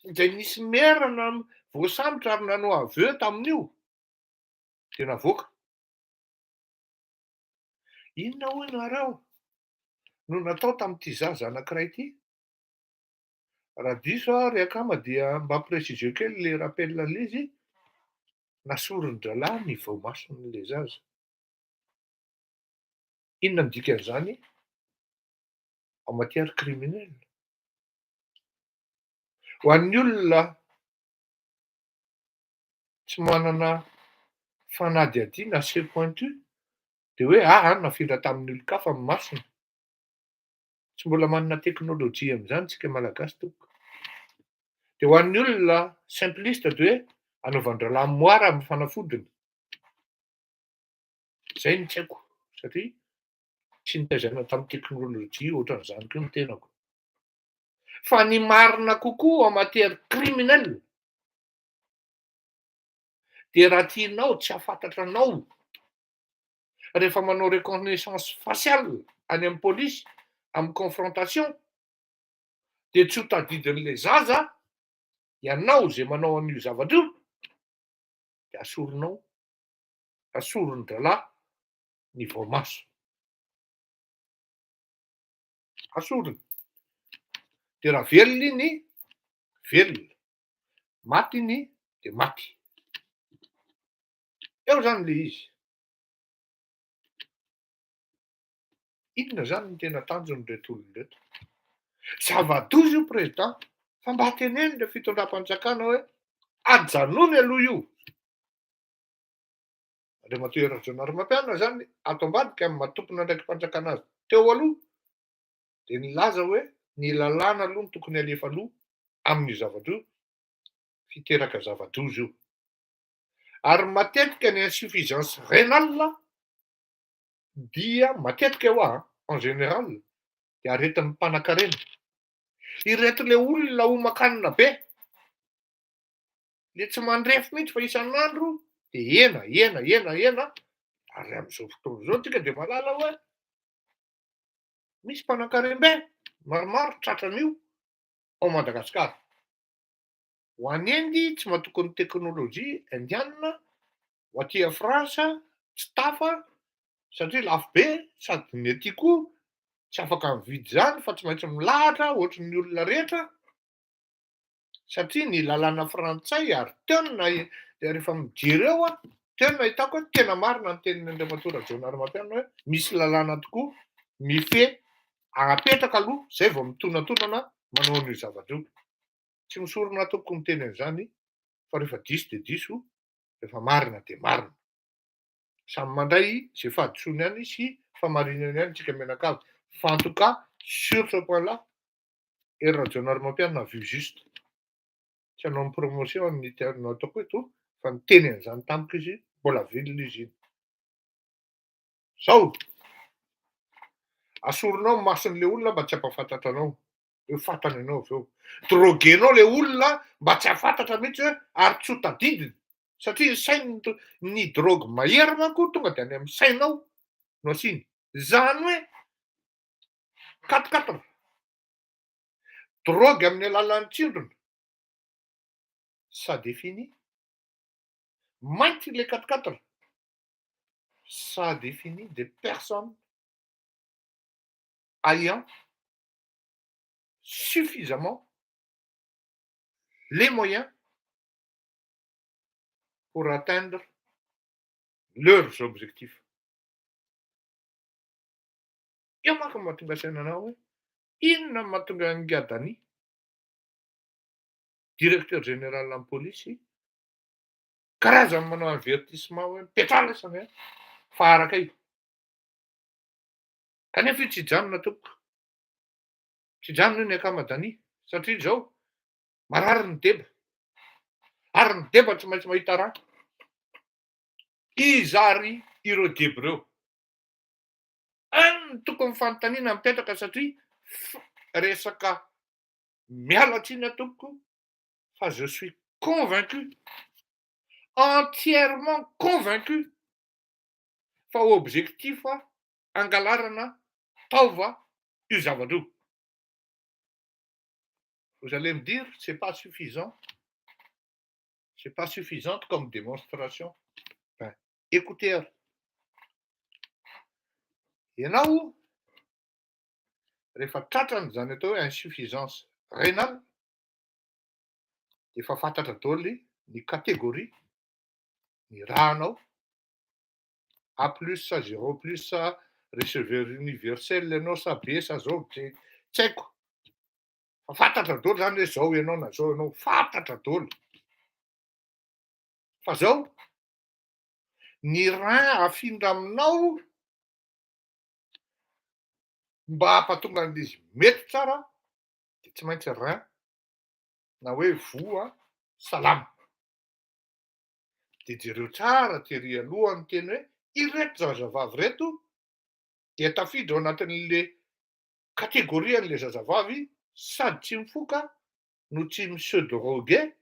izay nisy maire na voasambotra ary nanao aveu tamin'io, de navoaka. Inona hoy nareo no natao tamin'ity zaza anankiray ity? Raha diso aho ry akama dia mba préciseo kely le rappel an'le izy, nasorin-dralahy ny voamason'le zaza. Inona no dikan'izany en matière criminelle? Ho an'ny olona tsy manana fanadihadiana assez pointu dia hoe aa nafindra tamin'ny olon-kafa ny masony. Tsy mbola manana teknolojia amin'izany tsika malagasy tompoko. Dia ho an'ny olona simpliste dia hoe anaovan-dralahy moara amin'ny fanafodiny. Izay no tsy haiko satria tsy nitaizana tamin'ny teknolojia ohatran'izany koa ny tenako. Fa ny marina kokoa en matière criminelle dia raha tianao tsy hahafantatra anao rehefa manao reconnaissance faciale any amin'ny polisy amin'ny confrontation dia tsy ho tadidin'ilay zaza ianao izay manao an'io zavatra io dia asorinao, asorin-dralahy ny voamaso. Asoriny. Dia raha velona iny, velona. Maty iny dia maty. Eo zany le izy. Inona zany ny tena tanjon'ireto olona ireto? Zava-doza io président fa mba teneno le fitondram-panjakana hoe ajanony aloha io. Andriamatoa Hery Rajaonarimampianina zany ato ambadika amin'ny maha tompon'andraiki-panjakana azy teo aloha dia nilaza hoe ny lalàna aloha no tokony alefa aloha amin'io zavatra io, fiteraka zava-doza io. Ary matetika ny insuffisance rénale dia matetika hoa en général dia aretin'ny mpanakarena. Ireto le olona homan-kanina be, le tsy mandrefy mihitsy fa isan'andro de hena, hena, hena, hena, ary amin'izao fotoana izao tsika dia mahalala hoe misy mpanakarem-be maromaro tratran'io ao Madagasikara. Ho any Inde tsy matoky ny teknolojia indiana, ho aty France tsy tafa satria lafo be sady ny aty koa tsy afaka mividy izany fa tsy maintsy milahatra ohatry ny olona rehetra satria ny lalàna frantsay ary teo no rehefa mijery eo aho teo no nahitako hoe tena marina ny tenin'i Andriamatoa Rajaonarimampianina hoe misy lalàna tokoa mifehy apetraka aloha zay vao mitonantonana manao an'io zavatra io. Tsy misorona tompoko miteny an'izany fa rehefa diso dia diso, rehefa marina dia marina. Samy mandray izay fahadisoany ihany sy fahamarinany ihany isika mianakavy. Fa en tout cas sur ce point là, Hery Rajaonarimampianina a vu juste. Tsy hanao ny promotion ny no ataoko eto fa niteny an'izany tamiko izy, mbola velona izy iny. Zao! Asorinao ny mason'le olona mba tsy hampahafantatra anao. Hoe fantany ianao avy eo. Droguenao le olona mba tsy hahafantatra mihitsy hoe ary tsy ho tadidiny. Satria ny sainy ny drogue mahery manko tonga de any amin'ny sainao no asiany. Zany hoe quatre quatre. Drogue amin'ny alalan'ny tsindrona. Ça définit. Mainty le quatre quatre. Ça définit des personnes. ayant suffisamment les moyens pour atteindre leurs objectifs. Eo manko no mahatonga saina anao hoe inona no mahatonga an'i Ngadani, directeur général ny polisy, karazany manao avertissement hoe mipetraha lesany a fa araka io. Kanefa io tsy hijanona tompoko. Tsy hijanona io ny akama Dani satria izao marary ny deba ary ny deba tsy maintsy mahita rà. Iza ary ireo deba ireo? Any no tokony fanontaniana mipetraka satria resaka miala tsiny aho tompoko fa je suis convaincu, entièrement convaincu fa objectif angalarana taova io zavatra io. Vous allez me dire, c'est pas suffisant. C'est pas suffisante comme démonstration. Ben, écoutez ary. Ianao rehefa tratrany zany atao hoe insuffisance rénale, efa fantatra daholo ny catégorie ny rahanao A plus sa zéro plus sa receveur universel ianao sa B sa zao de tsy haiko fa fantatra daholo zany hoe zao ianao na zao ianao, fantatra daholo. Fa zao ny rein afindra aminao mba hampatonga an'izy mety tsara de tsy maintsy rein na hoe voa salama. De jereo tsara tery aloha ny teny hoe ireto zazavavy reto dia tafiditra ao anatin'le catégorie an'le zazavavy sady tsy mifoka no tsy mi-se droguer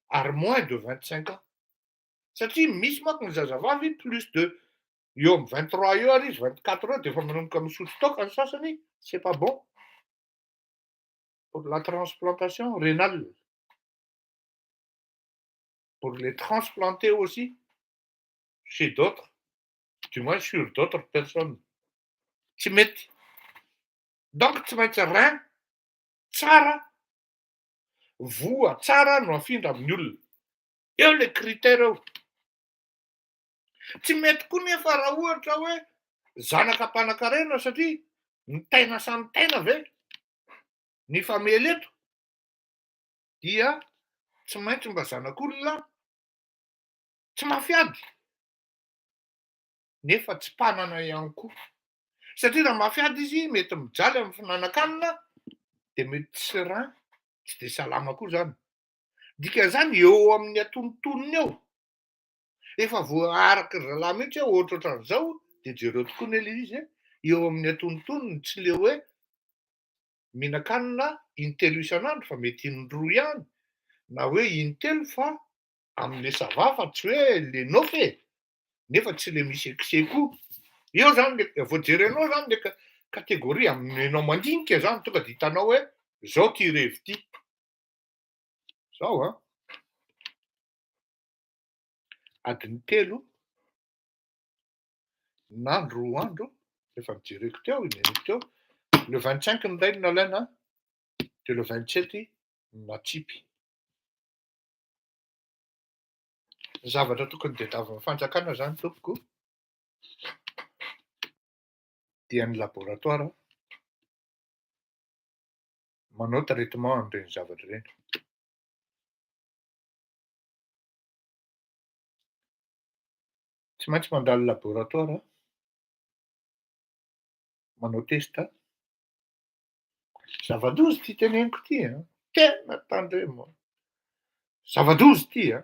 ary moins de 25 ans. Satria misy manko ny zazavavy plus de eo amy 23 eo ary izy 24 eo de efa manomboka misotro toaka ny sasany, c'est pas bon pour la transplantation rénale, pour les transplanter aussi chez d'autres, du moins sur d'autres personnes. Tsy mety. Donc tsy maintsy rein tsara, voa tsara no afindra amin'ny olona. Eo le critère eo. Tsy mety koa nefa raha ohatra hoe zanaka mpanan-karena satria ny taina samy taina ve ny famely eto dia tsy maintsy mba zanak'olona tsy mafy ady nefa tsy mpanana ihany koa. Satria raha mafy ady izy mety mijaly amin'ny fihinanan-kanina de mety tsy rein tsy de salama koa zany. Dikan'izany eo amin'ny antonontonony eo efa voaaraky ry zalahy mihitsy hoe ohatrohatran'izao de jereo tokoa ne le izy eo amin'ny antonontonony tsy le hoe mihinan-kanina intelo isan'andro fa mety indroa ihany na hoe intelo fa am'le ça va fa tsy hoe le nofy e, nefa tsy le misy excès koa. Eo zany le vao jerenao zany le catégorie amin'ny anao mandinika zany tonga de hitanao hoe zao ty revy ty. Zao an, adiny telo na 2 andro efa nijereko teo neniko teo le 25 ny ray no nalaina de le 27 natsipy. Ny zavatra tokony tadiavin'ny fanjakana zany tompoko dia ny laboratoire manao traitement an'ireny zavatra ireny. Tsy maintsy mandalo laboratoire manao test. Zava-doza ty teneniko ty an, tena tandremo. Zava-doza ty an.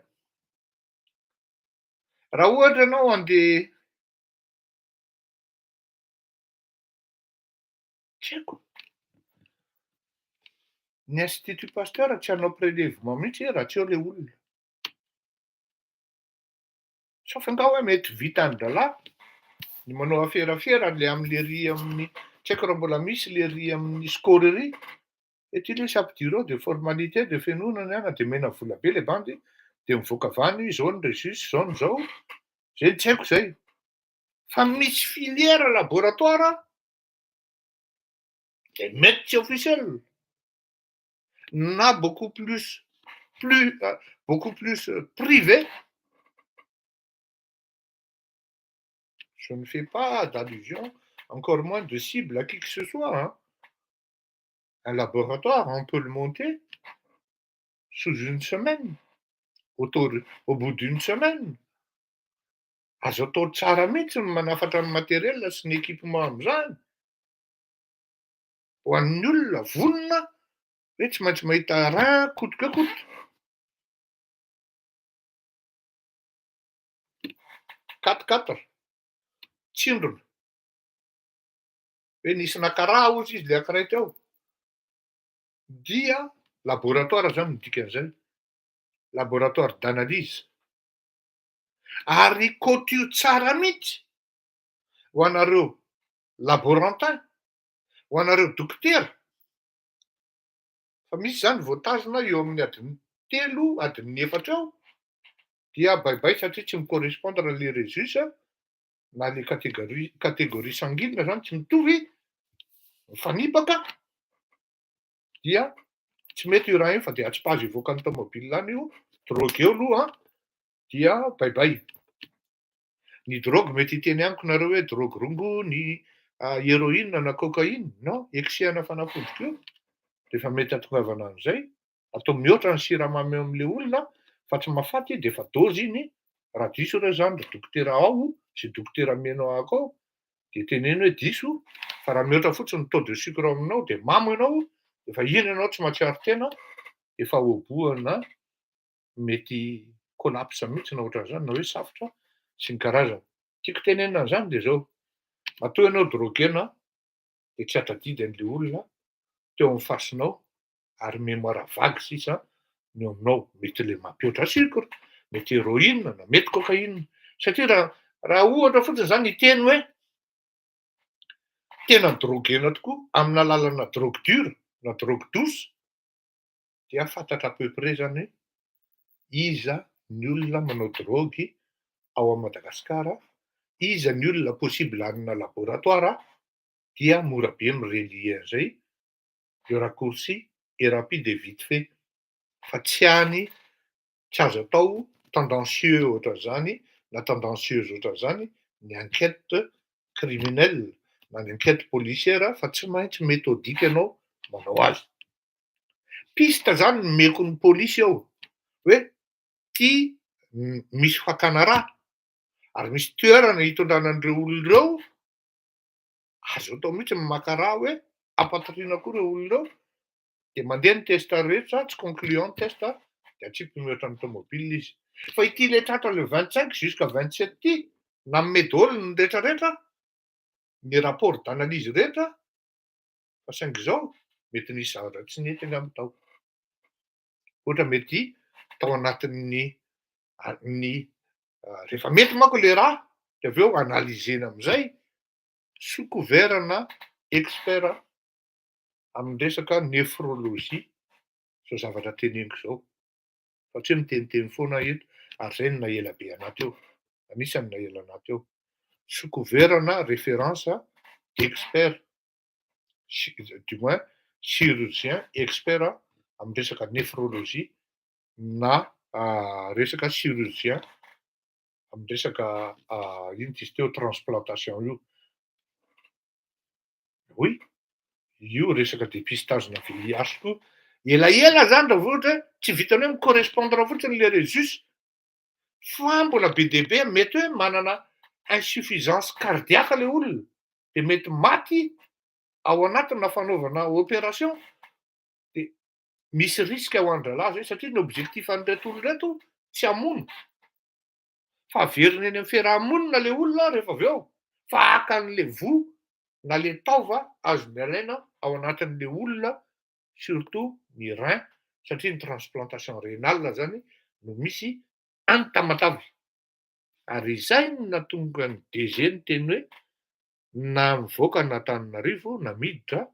Raha ohatra ianao andeha tsy haiko, ny Institut Pasteur tsy hanao prélèvement mihitsy raha tsy eo le olona. Sauf angaha hoe mety vitan-drahalahy ny manao aferafera le am'le ry amin'ny tsy haiko raha mbola misy le ry amin'ny score ry ety lesy ampidiro ao de formalité de fenoana ny ana de omena vola be le bandy de mivoaka avy any zao ny registre zao ny zao, zay ny tsy haiko zay. Fa misy filière laboratoire. De mety tsy officiel na beaucoup plus plus beaucoup plus privé. Je ne fais pas d'allusion, encore moins de cible à qui que ce soit, hein. Un laboratoire, on peut le monter sous une semaine, autour au bout d'une semaine. Azo atao tsara mihitsy ny manafatra ny matériel sy ny équipement am'zany. Ho an'ny olona vonona hoe tsy maintsy mahita rein coûte que coûte. Quatre quatre, tsindrona. Hoe nisy naka rà hozy izy le ankiray teo. Dia laboratoire zany ny dikan'izay, laboratoire d'analyse. Ary kotio tsara mihitsy ho anareo laborantin, ho anareo dokotera, fa misy zany voatazona eo amin'ny adiny telo, adiny efatra eo, dia bye bye satria tsy mi-correspondre le resus na le catégorie catégorie sanguine zany tsy mitovy, mifanipaka, dia tsy mety io raha io fa de atsipazo hivoaka ny tomobile any io, drogueo aloha an, dia bye bye. Ny drogue mety hiteny amiko nareo hoe drogue rongony, héroïne na cocaïne, non, excès-na fanafody koa rehefa mety hahatongavana an'izay, atao mihoatra ny siramamy eo am'le olona fa tsy mahafaty de efa dose iny, raha diso reo zany ry dokotera ao sy dokotera mino ahako ao de teneno hoe diso fa raha mihoatra fotsiny ny taux de sucre ao aminao de mamo ianao, efa iny ianao tsy mahatsiaro tena, efa obohana mety collapse mihitsy na ohatran'izany na hoe safotra sy ny karazany. Tiako tenenina an'izany de zao, matoa ianao droguena de tsy hahatadidy an'le olona teo amin'ny fasinao ary mémoire vague sisa ny eo aminao, mety le mampihoatra sucre, mety héroïne na mety cocaïne, satria raha raha ohatra fotsiny zany hiteny hoe tena droguena tokoa amina lalana drogue dure na drogue douce dia fantatra à peu près zany hoe iza ny olona manao drogue ao a Madagasikara, iza ny olona possible hanana laboratoire, dia mora be mi-relier an'izay, le raccourci est rapide et vite fait, fa tsy any tsy azo atao tendancieux ohatran'izany na tendancieuse ohatran'izany ny enquête criminelle na ny enquête policière fa tsy maintsy méthodique ianao manao azy. Piste zany nomeko ny polisy eo hoe ty misy fakana rà ary misy toerana hitondrana an'ireo olona ireo, azo atao mihitsy ny maka rà hoe ampatoriana koa ireo olona ireo, de mandeha ny test rehetra, tsy concluant ny test de atsipy mihoatra ny tomobile izy. Fa ity le tratra le 25 jusqu'à 27 ty, nanome daholo ny rehetrarehetra, ny rapport d'analyse rehetra, fa saingy zao mety nisy zavatra tsy nety angamba tao. Ohatra mety tao anatin'ny ny rehefa mety manko le raha de avy eo analysena amizay sous couvert na expert amin'ny resaka néphrologie zao zavatra teneniko zao, fa tsy hoe miteniteny foana aho eto ary zay no nahela be anahy teo, anisany nahela anahy teo. Sous couvert na référence d'expert, du moins chirurgien expert amin'ny resaka néphrologie na resaka chirurgien amin'ny resaka ino ty izy teo transplantation io. Oui, io resaka dépistage na V I H koa elaela zany raha vao ohatra hoe tsy vitany hoe mi-correspondre fotsiny le resus fa mbola be de be mety hoe manana insuffisance cardiaque le olona de mety maty ao anatina fanaovana opération, de misy risque ho an-drahalahy zay satria ny objectif an'ireto olo reto tsy hamono fa averina eny amy fiarahamonina le olona rehefa avy eo fa haka an'le voa na le taova azony alaina ao anatin'le olona, surtout ny rein, satria ny transplantation rénale zany no misy any Tamatavy. Ary izay no nahatonga ny D G niteny hoe na mivoaka n'Antananarivo na miditra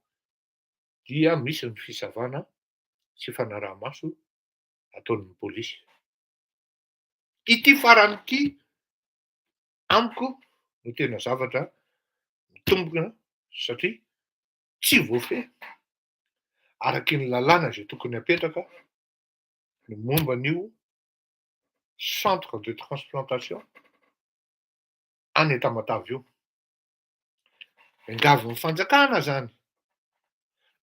dia misy ny fisavana sy fanaraha-maso ataon'ny polisy. Ity farany ity amiko no tena zavatra mitombina satria Tsy voafehy araky ny lalàna izay tokony hapetraka ny momba an'io centre de transplantation any Tamatave io. Miangavy ny fanjakana zany,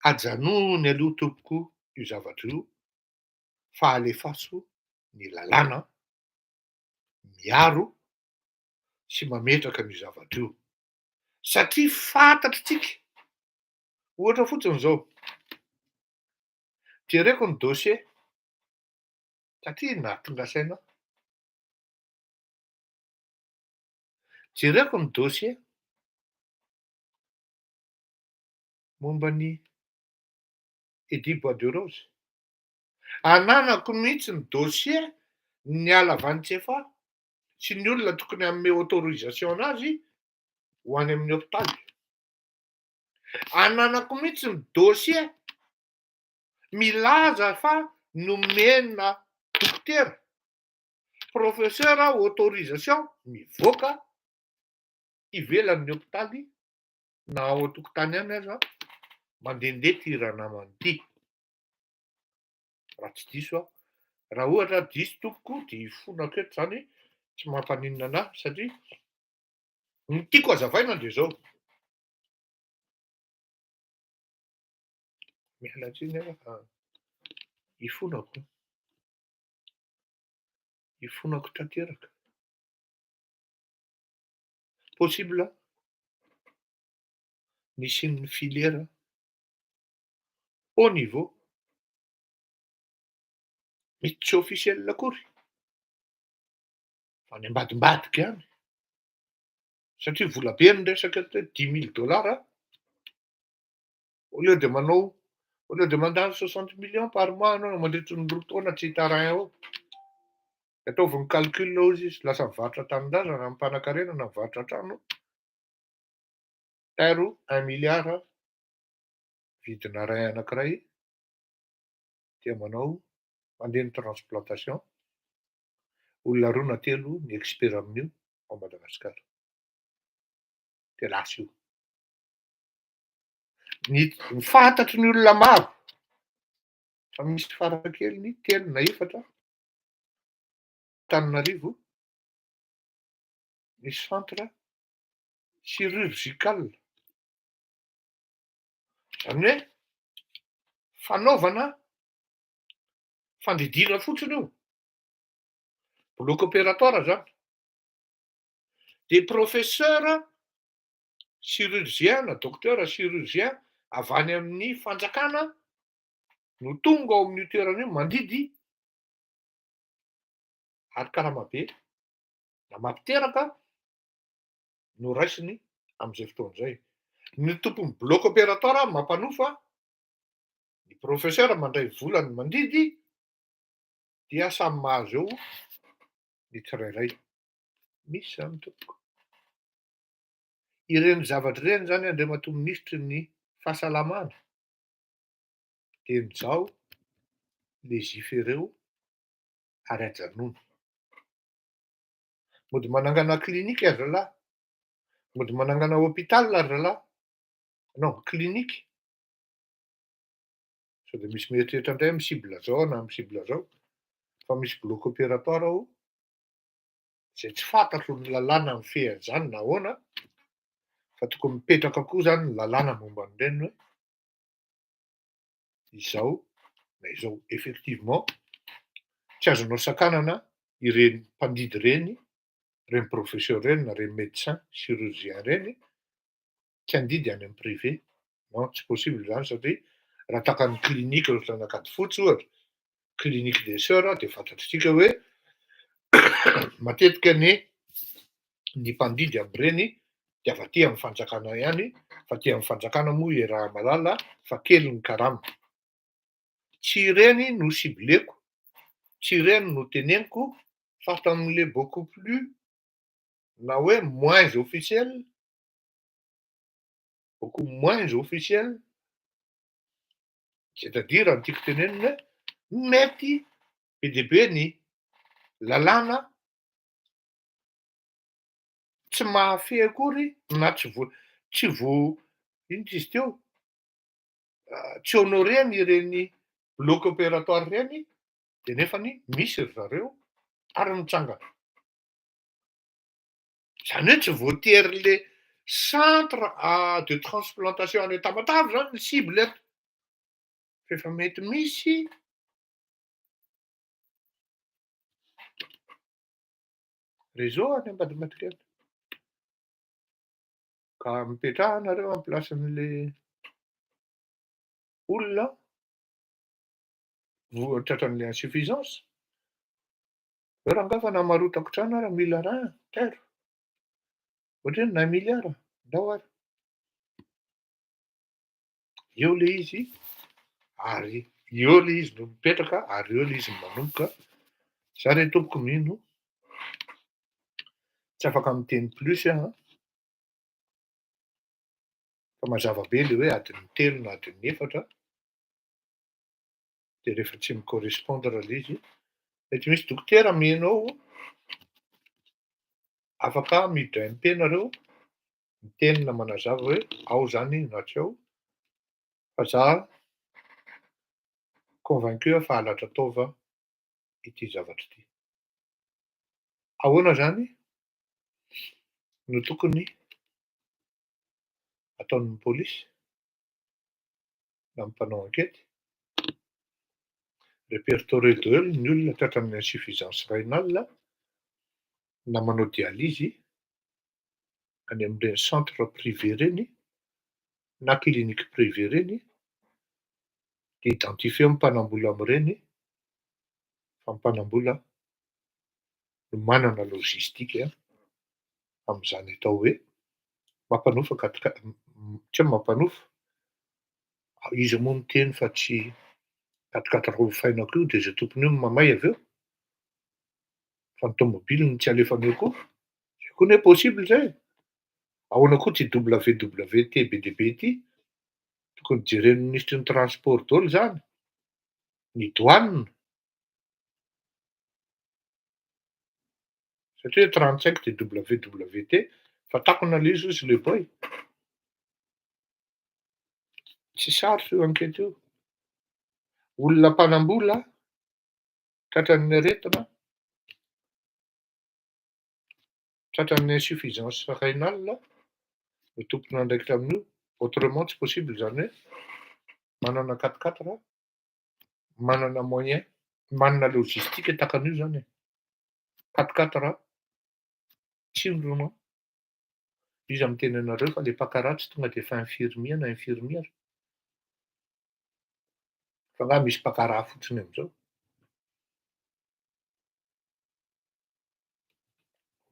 ajanony aloha tompoko io zavatra io fa alefaso ny lalàna miaro sy mametraka an'io zavatra io. Satria fantatritsika, ohatra fotsiny zao, jereko ny dossier satria nahatonga saina aho. Jereko ny dossier momba ny Eddy Bois de Rose. Ananako mihitsy ny dossier niala avy any Tsiafahy sy ny olona tokony hanome autorisation anazy ho any amin'ny hopitaly. Ananako mihitsy ny dossier milaza fa nomena dokotera, professeur autorisation mivoaka ivelan'ny hopitaly na ao an-tokotany ihany aza mandehandeha ity ranamana ity. Raha tsy diso aho. Raha ohatra aho diso tompoko dia hifonako eto izany, tsy mampaninona an'ahy satria ny tiako hazavaina dia izao. Miala tsiny aho fa hifonako. Hifonako tanteraka. Possible nisian'ny filière haut niveau. Mety tsy officiel akory fa any ambadimbadika any. Satria vola be ny resaka eto hoe dix mille dollars au lieu de manao, au lieu de mandany soixante millions par mois anao mandritry ny 2 taona tsy hita rein ao. Ataovy ny calcul hozy izy, lasa mivarotra tanindrazana na mpanankarena na mivarotra trano, tairo un milliard vidina rein anankiray dia manao mandeha ny transplantation, olona roa na telo ny expert amin'io ao Madagasikara. Dia lasa io. Ny ny fantatry ny olona maro fa misy farafahakeliny telo na efatra Antananarivo ny centre chirurgical, zany hoe fanaovana fandidiana fotsiny io, bloc opératoire zany, de professeur chirurgien na docteur chirurgien avy any amin'ny fanjakana no tonga ao amin'io toerana io mandidy ary karama be na mampiteraka no raisiny amin'izay fotoana izay. Ny tompon'ny bloc opératoire mampanofa, ny professeur mandray volany mandidy dia samy mahazo eo ny tsirairay. Misy izany tompoko. Ireny zavatra ireny zany Andriamatoa Minisitry ny fahasalamana dia mijao légiférer-o ary ajanony. Mody manangana clinique ry zalahy, mody manangana hôpital ry zalahy, non clinique. Sao dia misy mieritreritra indray mi-cible zao na mi-cible zao fa misy bloc opératoire ao izay tsy fantatro ny lalàna mifehy an'izany na ahoana fa tokony mipetraka koa zany ny lalàna momba an'ireny hoe izao na izao. Effectivement tsy azonao sakanana ireny mpandidy ireny, ireny professeur ireny na ireny médecin chirurgien ireny tsy handidy any amin'ny privé. Non, tsy possible zany satria raha takan'ny clinique ohatran'Ankadifotsy ohatra, clinique des sœurs dia fantatritsika hoe matetika ny ny mpandidy amin'ireny dia avy aty amin'ny fanjakana ihany, fa aty amin'ny fanjakana moa iaraha-mahalala fa kely ny karama. Tsy ireny no cibleko, tsy ireny no teneniko fa tamin'le beaucoup plus na hoe moins officiel, beaucoup moins officiel, c'est-à-dire ny tiako tenenina hoe mety be dia be ny lalàna tsy mahafehy akory na tsy vo tsy vo ino izy teo. tsy honoré-ny ireny bloc opératoire ireny de nefany misy ry zareo ary mitsangana. Zany hoe tsy voatery le centre de transplantation any Tamatave zany ny cible eto fa efa mety misy réseau any ambadimbadika any. Ka mipetraha nareo am place-n'le olona voa tratran'le insuffisance. Eo rangahy fa namarotako trano ary mila rein, tairo. Ohatrinona? Un milliard? Ndao ary. Eo le izy ary eo le izy no mipetraka ary eo le izy no manomboka. Za re tompoko mino tsy afaka miteny plus aho an. Fa mazava be le hoe adiny telo na adiny efatra de rehefa tsy mi-correspondre le izy, mety misy dokotera mino ao, afaka mi-DMP nareo, miteny na manazava hoe ao zany na tsy ao, fa za convaincu aho fa halatra taova ity zavatra ity. Ahoana zany no tokony ataon'ny polisy na ny mpanao ankety? Répertorier daholo ny olona tratran'ny insuffisance rénale na manao dialyse any amin'ireny centre privé ireny na clinique privé ireny, dia identifier ny mpanambola amin'ireny fa ny mpanambola no manana logistique amin'izany atao hoe mampanofa quatre-quatre, tsy hoe mampanofa, iza moa miteny fa tsy quatre-quatre hofaina koa io dia izay tompony io no mamay avy eo, fa ny tômôbiliny tsy alefany eo koa, zay koa anie possible zay e! Ahoana koa ity WWT be dia be ity? Tokony jeren'ny minisitry ny transport daholo izany, ny douane, satria 35 dia WWT fa takona ilay izy hozy le boy. Tsy sarotra io enquête io. Olona mpanambola tratran'ny aretina, tratran'ny insuffisance rénale no tompon'andraikitra amin'io, autrement tsy possible izany hoe manana quatre-quatre, manana moyen, manana logistique tahaka an'io zany e. Quatre-quatre, tsindrona, iza miteny anareo fa le mpaka rà tsy tonga de efa infirmier na infirmière? Fa nga misy mpaka rà fotsiny am'zao?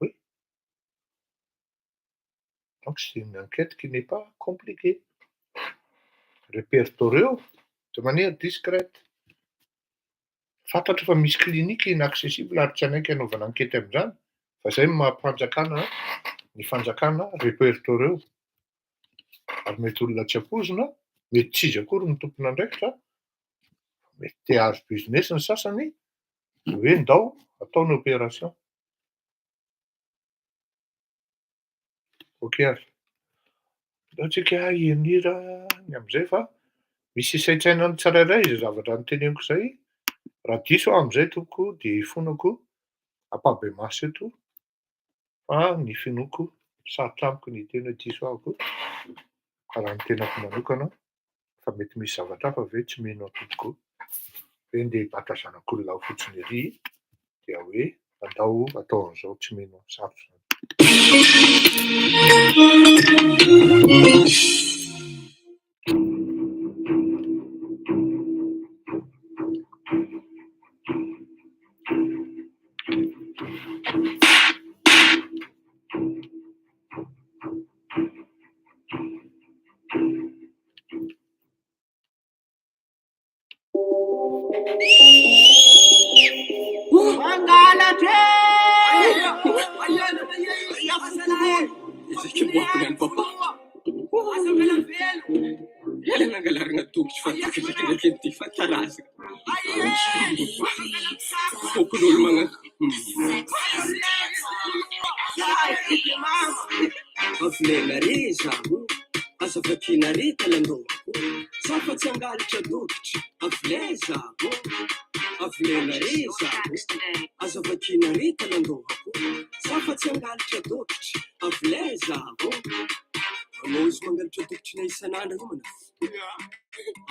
Oui. Donc c'est une enquête qui n'est pas compliquée. Répertorier de manière discrète. Fantatro fa misy clinique inaccessible ary tsy hanaiky hanaovana enquête amin'izany, fa zay no maha-mpanjakana ny fanjakana répertorier. Ary mety olona tsy ampoizina, mety tsy izy akory no tompon'andraikitra, mety te hahazo business ny sasany, de hoe ndao atao ny opération. Ok ary. Ndao tsika hianira ny amin'izay fa misy hisaintsainan'ny tsirairay izay zavatra noteneniko izay. Raha diso aho amin'izay tompoko dia ifonako ampahibemaso eto fa ny finoako sarotra amiko ny hiteny hoe diso aho fa raha ny tenako manokana fa mety misy zavatra hafa ve tsy mino aho tompoko hoe ndeha hibata zanak'olona ao fotsiny ery dia hoe andao atao an'izao tsy mino aho sarotra izany. Za fa tsy hangalatra dokotra Avy laiza ô Avy lela re za ô Aza vakiana re talandohako Za fa tsy hangalatra dokotra Avy laiza ô Anao izy mangalatra dokotrinay isan'andro anao manafo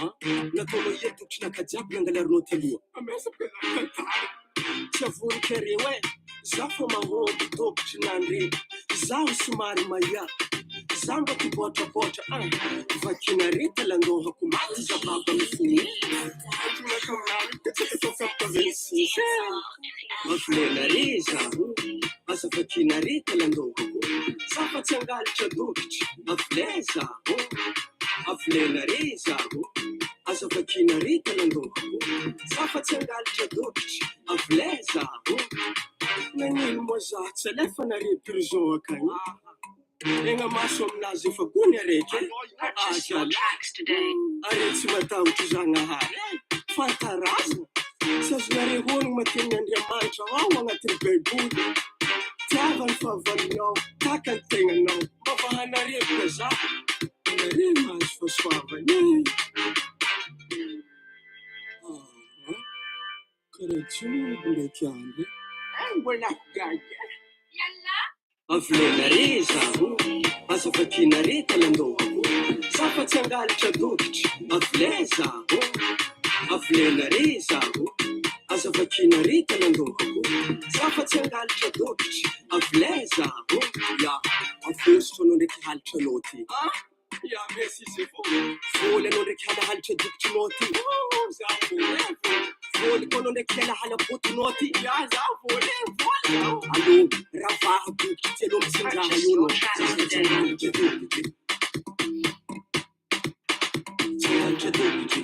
An Nataonao ia dokotrinaka jiaby nangalarinao taloha Tsy avonik'areo e Za fa mahomby dokotrinandre Zaho somary mahia Za mba kibotrabotra an Vakinare talandohako maty za baba mifono Mavilenare zaho Aza vakinare talandohako Za fa tsy angalatra dokotry Mavilè zaho Avilenare zaho Aza vakinare talandohako Za fa tsy angalatra dokotry Avilè zaho Nagnino moa za tsy alefanare prison akagny Egna maso aminazy efa gony araiky e Azalahy Are tsy matahotry Zagnahary e Fantarazana Tsy azonareo honogno ma tenin' Andriamanitra ao agnatin'ny baiboly Tiava ny fahavalonao tahaka ny tegnanao Mba vahanareo ka za Nareo mahazo fahasoavana e Aa Karaha jobo ndraiky andro e Avilena re zaho, aza vakiana re talandohako, za fa tsy hangalatra dokotra, avilè zaho, avilena re zaho, aza vakiana re talandohako, za fa tsy hangalatra dokotra, avilè zaho, ya, avositra anao ndraiky halatra anao ty. Ya merci c'est faux. Voly anao ndraiky halahalatra dikotrinao ty. Oh, za voly eh, voly. Voly koa anao ndraiky halahala botinao ty. Ya za voly eh, voly. Allo, ravaha bokotry ty aloha mitsindraha io anao. Za fa tsy hangalatra dikotry. Tsy hangalatra dikotry.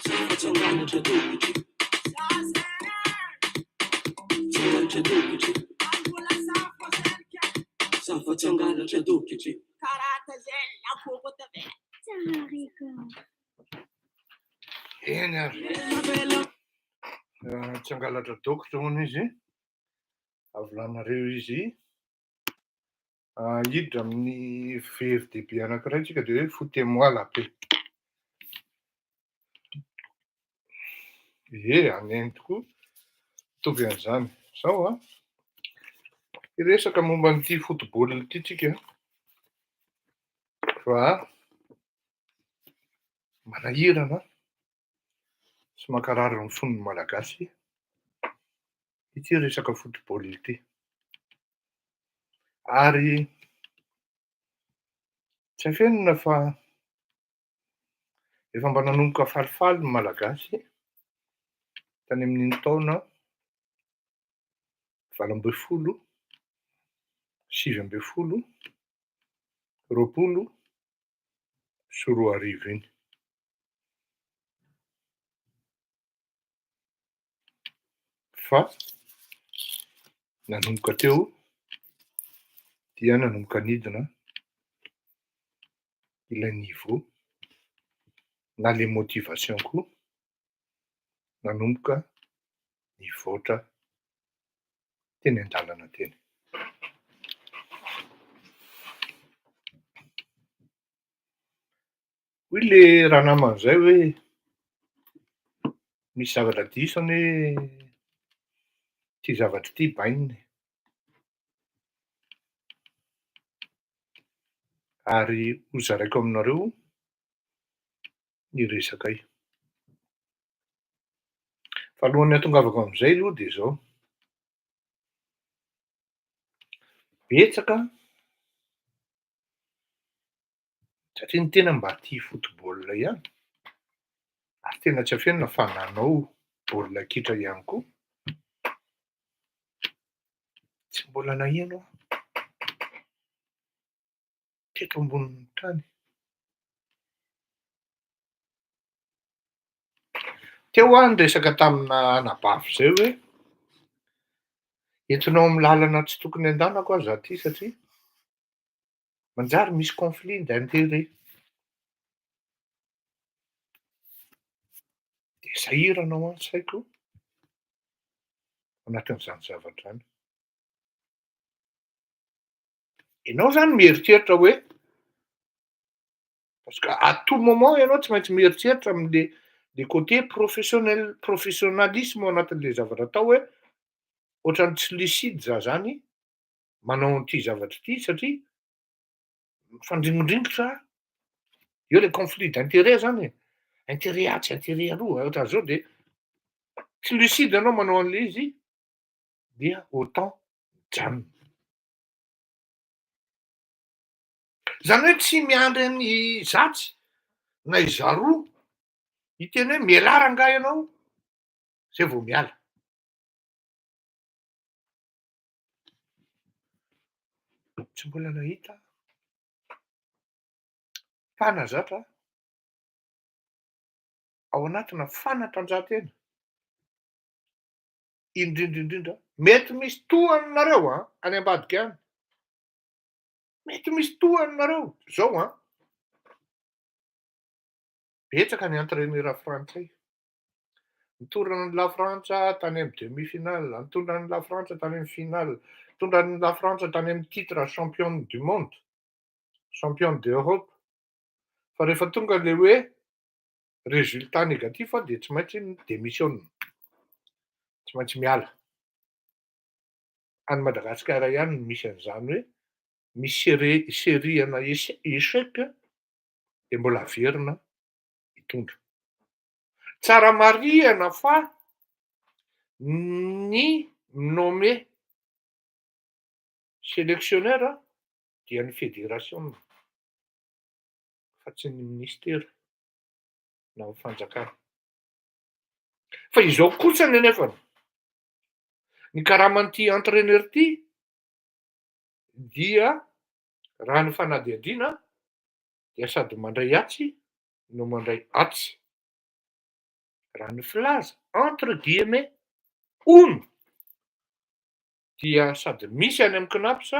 Za fa tsy hangalatra dikotry. Tsy hangalatra dikotry. Za fa tsy hangalatra dikotry. Eny ary. Tsy hangalatra dokotra hono izy. Avlanareo izy. Hiditra amin'ny VFDB anankiray tsika dia hoe foutez-moi la paix. Ie, any ihany tokoa, mitovy an'izany. Zao an, hiresaka momba an'ity football ity tsika fa manahirana sy mankarary ny fon'ny Malagasy ity resaka football ity. Ary tsy afenina fa efa mba nanomboka falifaly ny Malagasy tany amin'iny taona 18, 19, 2020 iny. Fa nanomboka teo dia nanomboka nidina ilay niveau na le motivation koa nanomboka nivoatra teny an-dalana teny. Hoy le ranamana izay hoe misy zavatra diso anie ity zavatra ity bainina e. Ary ho zaraiko aminareo ny resakay. Fa alohan'ny hahatongavako amin'izay aloha dia izao. Betsaka satria ny tena mba tia football ihany, ary tena tsy afenina fa nanao baolina kitra ihany koa, tsy mbola naheno aho teto ambonin'ny tany. Teo aho niresaka tamina anabavy izay hoe entinao amin'ny lalana tsy tokony andanako aho za ty satria manjary misy conflit d'intérêt. Dia sahirana ho aho ny saiko anatin'izany zavatra izany. Ianao izany mieritreritra hoe. Parce que à tout moment ianao tsy maintsy mieritreritra am'le le côté professionnel, professionnalisme ao anatin'le zavatra atao hoe ohatran'ny tsy lucide za zany manao an'ity zavatra ity satria mifandringondringotra eo le conflit d'intérêt zany e, intérêt atsy, intérêt aloha, ohatran'izao de tsy lucide anao manao an'le izy dia autant mijanona. Zany hoe tsy miandry an'i zatsy na i zaroa hiteny hoe mialà rangahy ianao zay vao miala. Tsy mbola nahita mpanazatra ao anatina fanatanjahantena, indrindra indrindra mety misy toa anareo an, any ambadika any, mety misy toa anareo zao an, betsaka ny entraineur frantsay, nitondra an'i Lafrantsa tany amin'ny demi finale, nitondra an'i Lafrantsa tany amin'ny finale, nitondra an'i Lafrantsa tany amin'ny titre championne du monde, championne d'Europe, fa rehefa tonga le hoe résultat négatif dia tsy maintsy mi-démissionne, tsy maintsy miala. Any Madagasikara ihany no misy an'izany hoe misy série série ana échec dia mbola averina hitondra. Tsara marihana fa ny nommé sélectionneur dia ny fédération fa tsy ny ministera na ny fanjakana. Fa izao kosa ny anefany, ny karaman'ity entraîneur ity dia raha ny fanadihadiana dia sady mandray atsy no mandray atsy. Raha ny filaza entre guillemets hono dia sady misy any amin'ny CNaPS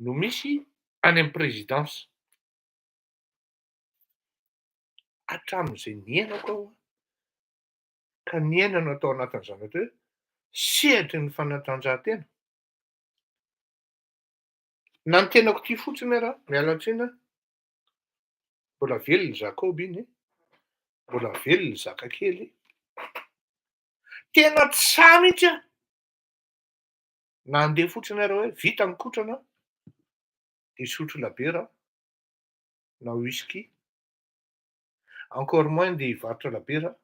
no misy any amin'ny présidence. Hatramin'izay niainako aho ka niainana tao anatin'izany atao hoe sehatry ny fanatanjahantena, na ny tenako ity fotsiny ara, miala tsiny aho, mbola velona Jacob iny, mbola velona Zakakely, tena tsy sahy mihitsy aho na handeha fotsiny ara hoe vita ny kotrana de hisotro labiera na whisky, encore moins ndeha hivarotra labiera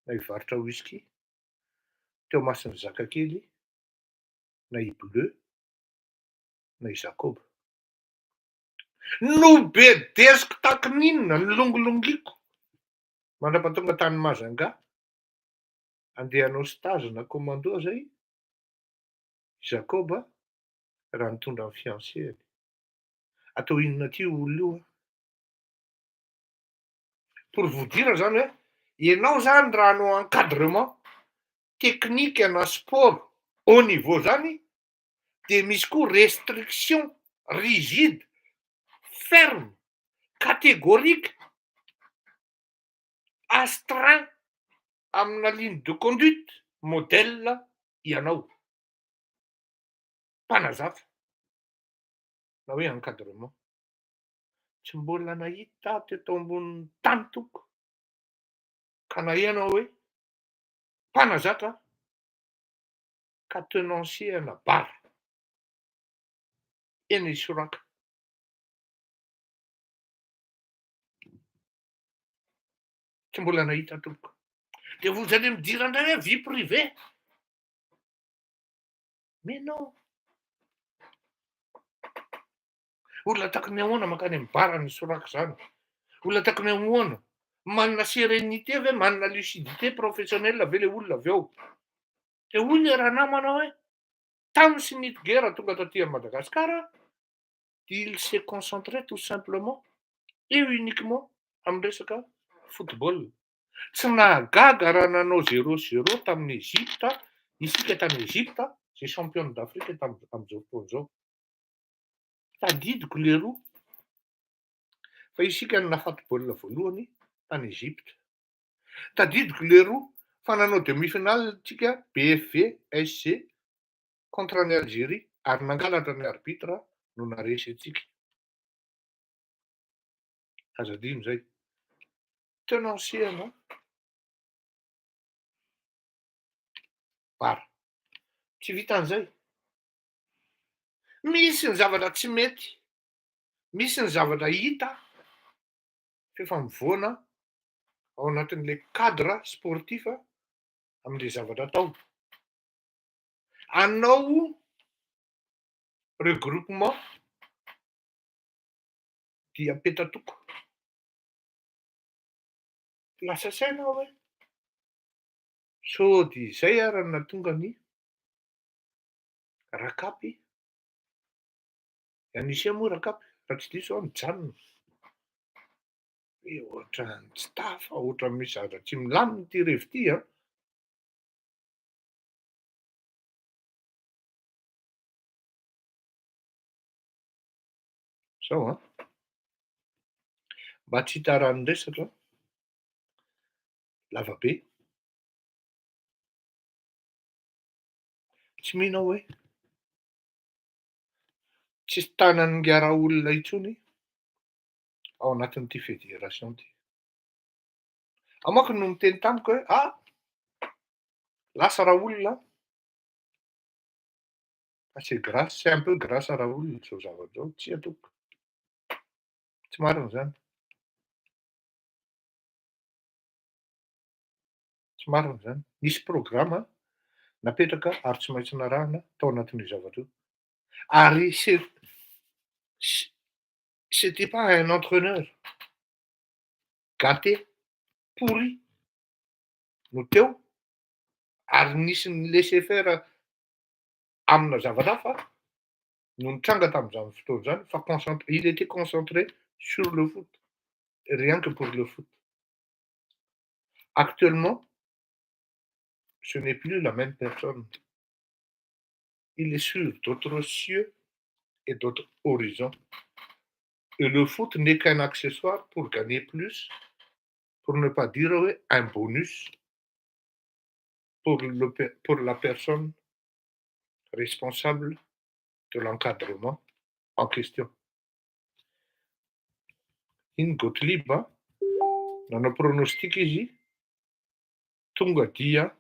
na hivarotra whisky teo imason'i Zakakely na i Bleu na i Jacob. Nobedesiko takininona, nilongilongiko mandra-pahatonga tany Majunga, andeha hanao stage na commando zay i Jacob raha nitondra ny fiancé-ny. Atao inona aty io olona io an? Pour vous dire zany hoe ianao zany raha hanao encadrement technique na sport haut niveau zany de misy koa restriction rigide, ferme, catégorique, astreint amina ligne de conduite modèle ianao mpanazatra na hoe encadrement. Tsy mbola nahita aho teto ambonin'ny tany tompoko ka naheno aho hoe mpanazatra ka tenancier ana bar eny Isoraka. Tsy mbola nahita tompoko. De vous allez me dire indray hoe vie privée. Mais non. Olona taky ny ahoana mankany amin'ny bar ny Isoraka zany? Olona taky ny ahoana? Manana sérénité ve? Manana lucidité professionnelle ve le olona avy eo? De hoy le ranamana hoe tamin'ny Snitger tonga taty Madagasikara, il s'est concentré tout simplement et uniquement amin'ny resaka football. Tsy nahagaga raha nanao zéro zéro tamin'ny Egypte, isika tany Egypte, zay championne d'Afrique tam- amin'izao fotoana izao. Tadidiko leroa fa isika no nahafaty baolina voalohany tany Egypte. Tadidiko leroa fa nanao demi-finale tsika BFV SG contre ny Algérie ary nangalatra ny arbitre no naresy antsika. Aza adino izay. Tenancier anao. Bara. Tsy vitan'izay. Misy ny zavatra tsy mety, misy ny zavatra hita f'efa mivoana ao anatin'ilay cadre sportif amin'ilay zavatra atao. Anao regroupement dia petatoko. Lasa saina aho hoe sao dia izay ary no nahatonga ny Rakapy, Anise moa Rakapy raha tsy diso aho nijanona. Hoe ohatran'ny tsy tafa, ohatran'ny misy zavatra tsy milamina ity revy ity an. Zao an, mba tsy hitaran'ny resaka lava be. Tsy mino aho hoe tsisy tanan'ingahy Raolona intsony ao anatin'ity fédération ity. Ao manko no niteny tamiko hoe ah, lasa Raolona an. Fa c'est grâce, c'est un peu grâce à Raolona izao zavatra izao. Tsia tompoko. Tsy marina izany. Tsy marina izany. Nisy programa napetraka ary tsy maintsy narahina tao anatin'io zavatra io. Ary c'est c'était pas un entraîneur gâté, pourri no teo ary nisy ny laisser faire amina zavatra hafa no nitranga tamin'izany fotoana izany fa concentré, il était concentré sur le foot, rien que pour le foot. Actuellement, ce n'est plus la même personne. Il est sur d'autres cieux et d'autres horizons. Et le foot n'est qu'un accessoire pour gagner plus, pour ne pas dire hoe un bonus pour le pour la personne responsable de l'encadrement en question. Iny Gottlieb a, nanao pronostic izy, tonga dia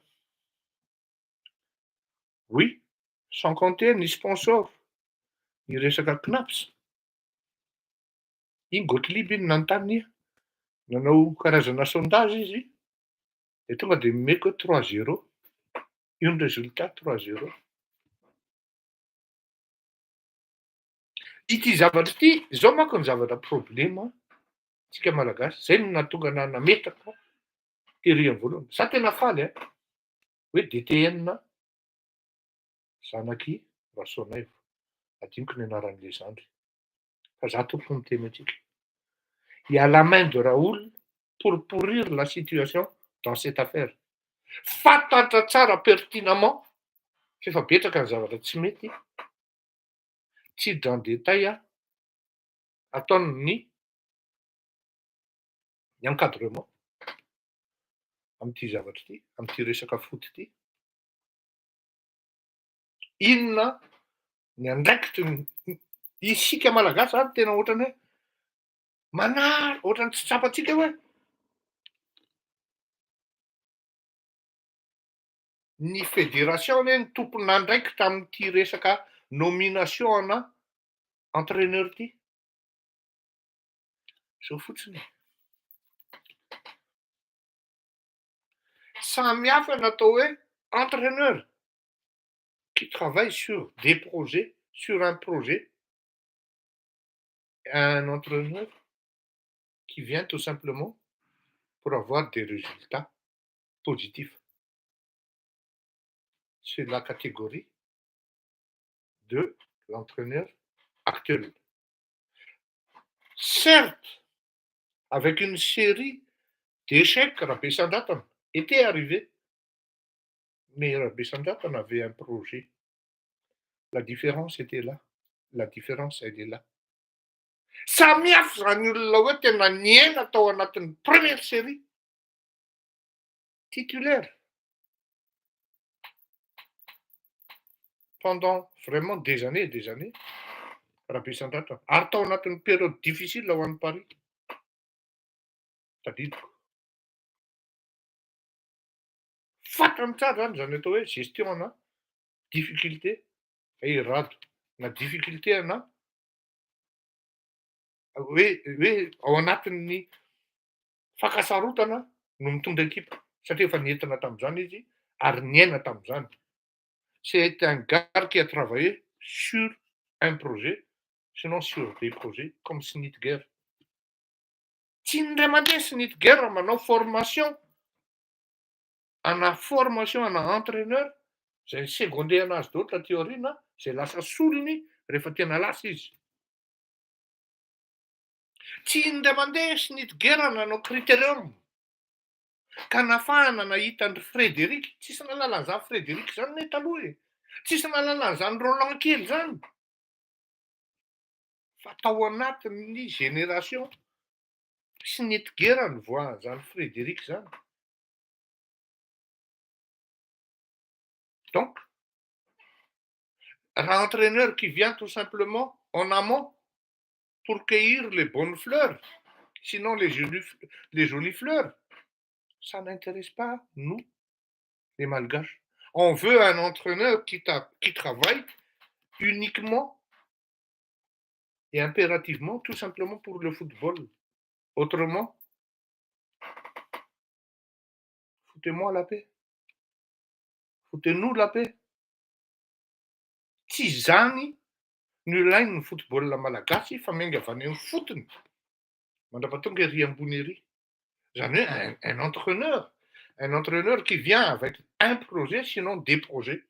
oui, sans compter ny sponsor, ny resaka Cnaps. Iny Gottlieb iny nanontany nanao karazana sondage izy, de tonga de nomeko hoe trois zéro, io ny résultat trois zéro. Ity zavatra ity, zao manko ny zavatra problema tsika malagasy, zay no nahatonga anah nametraka tery am voalohany, za tena faly an, hoe DTN zanaky Rasoanaivo, adinoko ny anaran'le zandry, fa za tompoko miteny antsika, il y a la main de Raoul pour pourrir la situation dans cette affaire, fantatra tsara pertinemment f'efa betsaka ny zavatra tsy mety, tsy hiditra en détail aho, ataon'ny ny encadrement amin'ity zavatra ity, amin'ity resaka foot ity. Inona ny andraikitry ny isika malagasy zany tena ohatrany hoe manary, ohatrany tsy tsapantsika hoe ny fédération anie no tompon'andraikitra amin'ity resaka nomination ana entraîneur ity. Zao fotsiny e. Samy hafa ny atao hoe entraîneur qui travaille sur des projets, sur un projet, un entraîneur qui vient tout simplement pour avoir des résultats positifs. C'est la catégorie de l'entraîneur actuel. Certes, avec une série d'échecs, Rabesandratana était arrivé, mais Rabesandratana avait un projet. La différence était là. La différence, elle est là. Samy hafa zany olona hoe tena niaina tao anatin'ny première série titulaire pendant vraiment des années et des années Rabesandratana ary tao anatin'ny période difficile ho an'ny Paris. Tadidiko. Fantany tsara zany zany atao hoe gestion ana difficulté eh rado na difficulté ana hoe ao anatin'ny fakasarotana no mitondra ekipa satria efa nientina tam'izany izy ary niaina tam'izany. C'est un gars qui a travaillé sur un projet, sinon sur des projets comme Schnittger. Tsy indray mandeha Schnittger manao formation ana formation ana entraîneur zay secondé anazy daholo taty aoriana, zay lasa solony rehefa tena lasa izy. Tsy indray mandeha Schnittger nanao critérium ka nafahana nahita andry Frédéric. Tsisy nahalala an'izany Frédéric zany ne taloha e, tsisy nahalala an'izany Roland kely zany, fa tao anatin'ny génération Schnittger ny voahan'izany Frédéric zany. Donc raha entraîneur qui vient tout simplement en amont pour cueillir les bonnes fleurs, sinon les jolies fleurs, ça n'intéresse pas nous les Malgaches. On veut un entraîneur qui travaille uniquement et impérativement tout simplement pour le football. Autrement, foutez-moi la paix, foutez-nous la paix. Tsy zany no ilainy ny football malagasy fa miainga avy any amin'ny fotony mandra-pahatonga ery ambony ery. Zany hoe un entraîneur qui vient avec un projet, sinon des projets.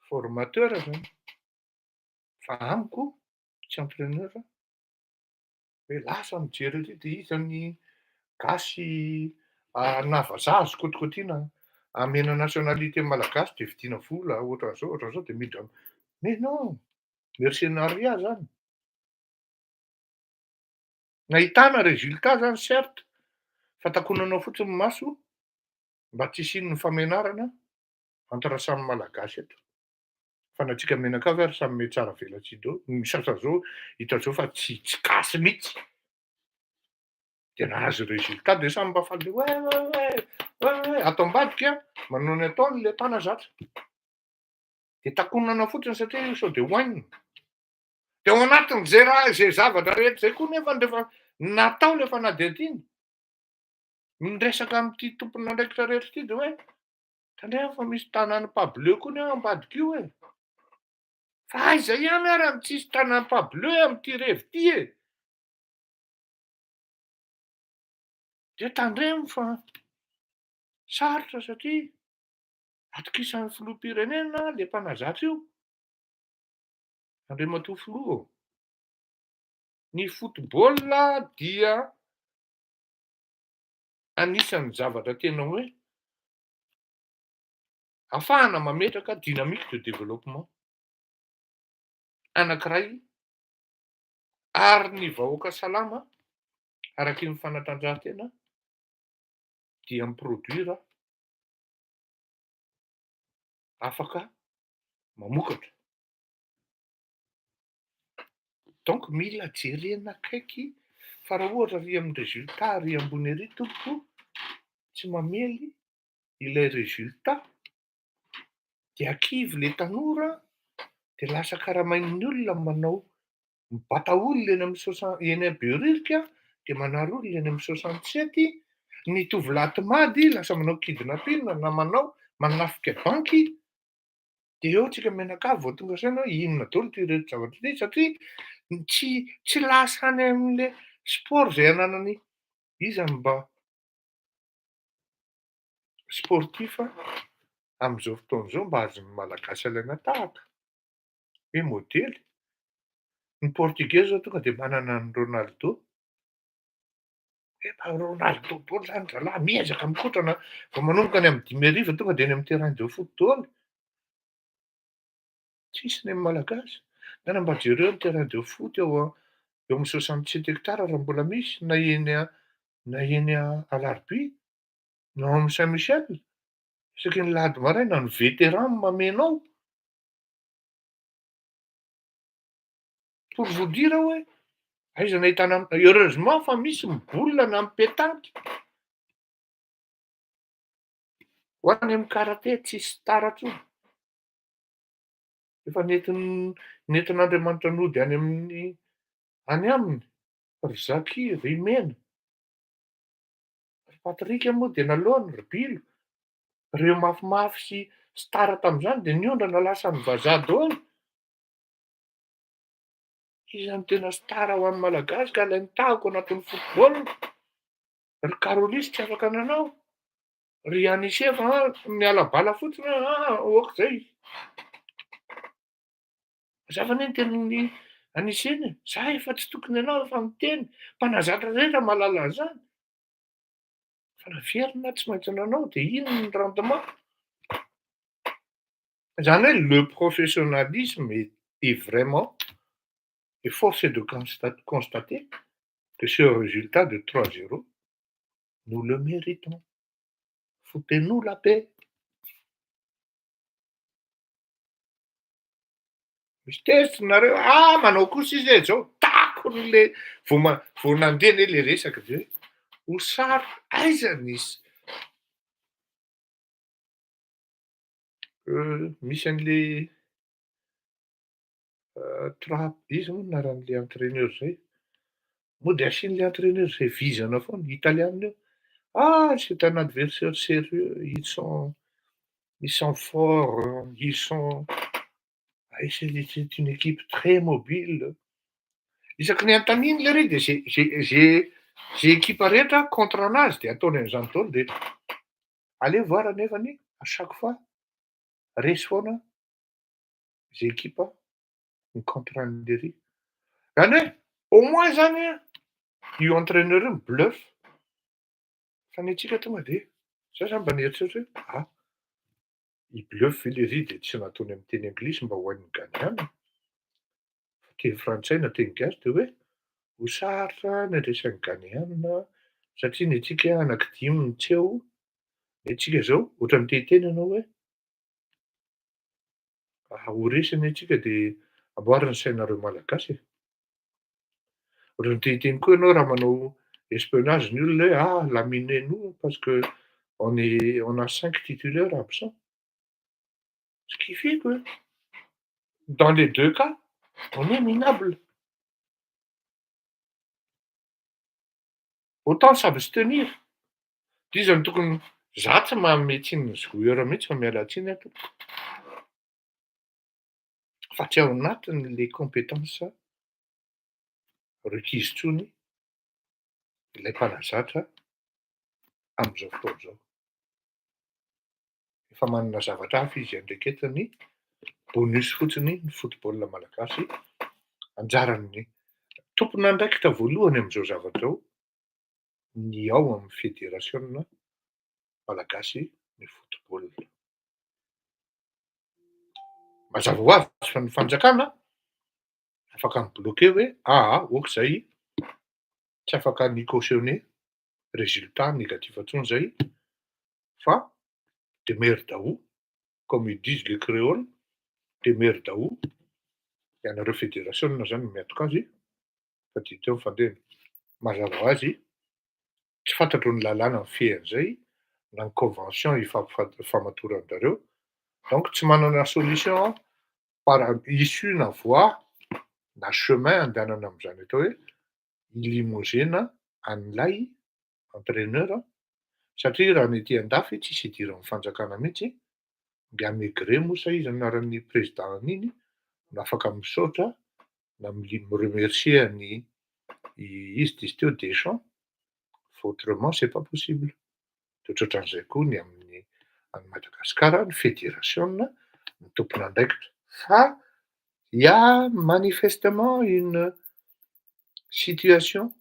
Formateur zany fa amiko tsy entraîneur hoe lasa mijery ery de iza ny gasy na vazaha azo kotikotiana amena nationalité malagasy de vidiana vola ohatran'izao ohatran'izao de miditra. Mais non, mercenariat zany. Nahitana résultat zany, certes, fa takonanao fotsiny maso mba tsy hisian'ny famenarana entre samy malagasy eto. Fa na tsika menakavy ary samy metsara velatsihy daholo ny sasany zao hita zao fa tsy gasy mihitsy de nahazo résultat de samy mba faly ouais, ato ambadika manao ny ataony le mpanazatra de takonana fotsiny satria sao de hoainina. De ao anatin'zay raha zay zavatra rehetra zay koa nefa rehefa natao le fanadihadiana miresaka am'ity tompon'andraikitra rehetra ity de hoe tandremo fa misy tanàny pas-bleu koa ny ao ambadika io e, fa aiza ihany ary amy tsisy tanàny pas-bleu am'ity revy ty e. De tandremo fa sarotra satria atokisan'ny filoham-pirenena le mpanazatra io. Andriamatoa filoha, ny football dia anisan'ny zavatra tena hoe ahafahana mametraka dynamique de développement anankiray ary ny vahoaka salama araky ny fanatanjahantena dia mi-produire afaka mamokatra. Donc mila jerena akaiky fa raha ohatra ary amin'ny résultat ary ambony ery, tompoko, tsy mamely ilay résultat de akivy le tanora de lasa karamain'ny olona manao mibata olona eny amy soixante eny Behoririka de manary olona eny amy 67, ny tovolahy tomady lasa manao kidnapping na manao manafika banky. De eo tsika mianakavy vao tonga saina hoe inona daholo ty reto zavatra ty satria tsy lasa any am'le sport zay ananany iza mba sportif am'izao fotoana zao mba azon'ny Malagasy alaina tahaka hoe modely. Ny Portugais zao tonga de manana ny Ronaldo. Efa Ronaldo daholo zany zalahy miezaka mikotrana vao manomboka any amy 5 arivo tonga de eny amy terrain de foot daholo. Tsisy ny amy Malagasy. Tena mba jereo ny terrain de foot eo amy 67 hectares raha mbola misy na eny na eny Alarobia na ao amy Saint Michel. Isaky ny lahady maraina ny vétéran mameno ao. Pour vous dire hoe Aiza no ahitana heureusement fa misy ny boule na ny pétanque. Ho any amin'ny karate tsisy star intsony. Efa nentin- nentin'Andriamanitra nody any amin'ny any aminy ry Zaki, ry Mena. Ry Patrick moa de naleony, ry Bilo. Reo mafimafy sy star tamin'izany de niondrana lasa any vazaha daholo. Iza no tena star ho an'ny Malagasy ka alainy tahaka ao anatin'ny football? Ry Carolis tsy afaka nanao, ry Anise fa miala bala fotsiny hoe ah ok zay. Mazava anie ny tenin'i Anise iny e, za efa tsy tokony hanao efa miteny, mpanazatra rehetra mahalala an'izany. Fa naverina tsy maintsy nanao de iny ny rendement. Zany hoe le professionnalisme est vraiment et force est de constater que ce résultat de 3-0, nous le méritons. Foutez-nous la paix. Misy tezitra nareo, ah manao kosa izy e zao, takony le vao ma- vao nandeha anie le resaka de hoe ho sarotra, aiza nisy misy an'le Tra- iza moa ny anaran'le entraîneur zay? Moa de asian'le entraîneur zay vizana foana, italiana io. Ah c'est un adversaire sérieux, ils sont forts, ils sont c'est une équipe très mobile. Isaky ny anontaniany lery de zay zay zay zay ekipa rehetra contre anazy de ataony an'izany daholo de allez voir nefany à chaque fois resy foana zay ekipa mi-contre an'lery. Zany hoe au moins zany a io entraîneur io mi-bluff fa ny antsika tonga de za zany mba nieritreritra hoe ah i-bluff ve lery de tsy nataony amy teny anglisy mba ho hain'ny Ghanéana fa teny frantsay na teny gasy de hoe ho sarotra ny andresan'ny Ghanéana satria ny antsika anankidimy no tsy eo, ny antsika zao ohatran'ny te hiteny ianao hoe ho resy anie tsika de amboary ny sainareo malagasy e. Ohatran'ny te hiteny koa ianao raha manao espionnage ny olona hoe ah laminez-nous parce que on a cinq titulaires absents. Ce qui fait que dans les deux cas, on est minable. Autant s'abstenir. De iza no tokony za tsy manome tsiny ny joueur mihitsy fa miala tsiny aho tompoko. Fa tsy ao anatin'le compétence requise intsony ilay mpanazatra am'izao fotoana zao. Efa manana zavatra hafa izy andraiketany, bonus fotsiny ny football malagasy, anjaran'ny tompon'andraikitra voalohany am'izao zavatra zao ny ao amin'ny federasiona malagasy ny football. Mazava ho azy fa ny fanjakana afaka mi-bloquer hoe aa ok zay tsy afaka ni-cautionner résultat négatif intsony zay fa démerde-o comme ils disent les créoles, démerde-o ianareo federasiona zany no miantoka azy fa de teo ny fandehany. Mazava ho azy tsy fantatro ny lalàna mifehy an'izay na ny convention ifamatoran-drareo, donc tsy manana solution par issue na voie na chemin andehanana am'izany atao hoe ilimogena an'ilay entraîneur satria raha ny aty an-dafy tsisy idiran'ny fanjakana mihitsy, nga Maigret moa sa iza anaran'ny président an'iny no afaka misaotra na mi-remercier any izy de izy teo Deschamps fa autrement c'est pas possible. De ohatrohatran'izay koa ny amin'ny any Madagasikara ny fédération ny tompon'andraikitra fa il y a manifestement une situation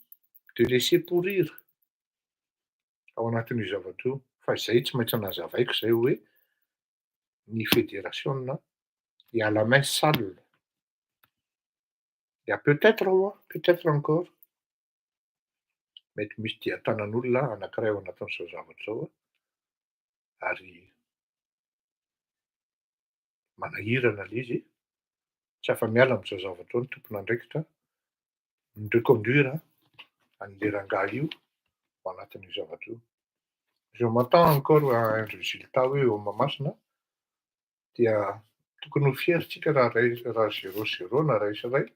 de laisser pourrir ao anatin'io zavatra io fa zay tsy maintsy nazavaiko zay hoe ny fédération il y a la main sale. Il y a peut-être oa peut-être encore mety misy dian-tanan'olona anankiray ao anatin'izao zavatra zao a, ary manahirana le izy, tsy afa-miala am'izao zavatra zao ny tompon'andraikitra. mi-reconduire an'le rangahy io ao anatin'io zavatra io. Je m'attends encore à un résultat hoe eo Mahamasina dia tokony ho fier tsika raha ray raha 0-0 na 1-1,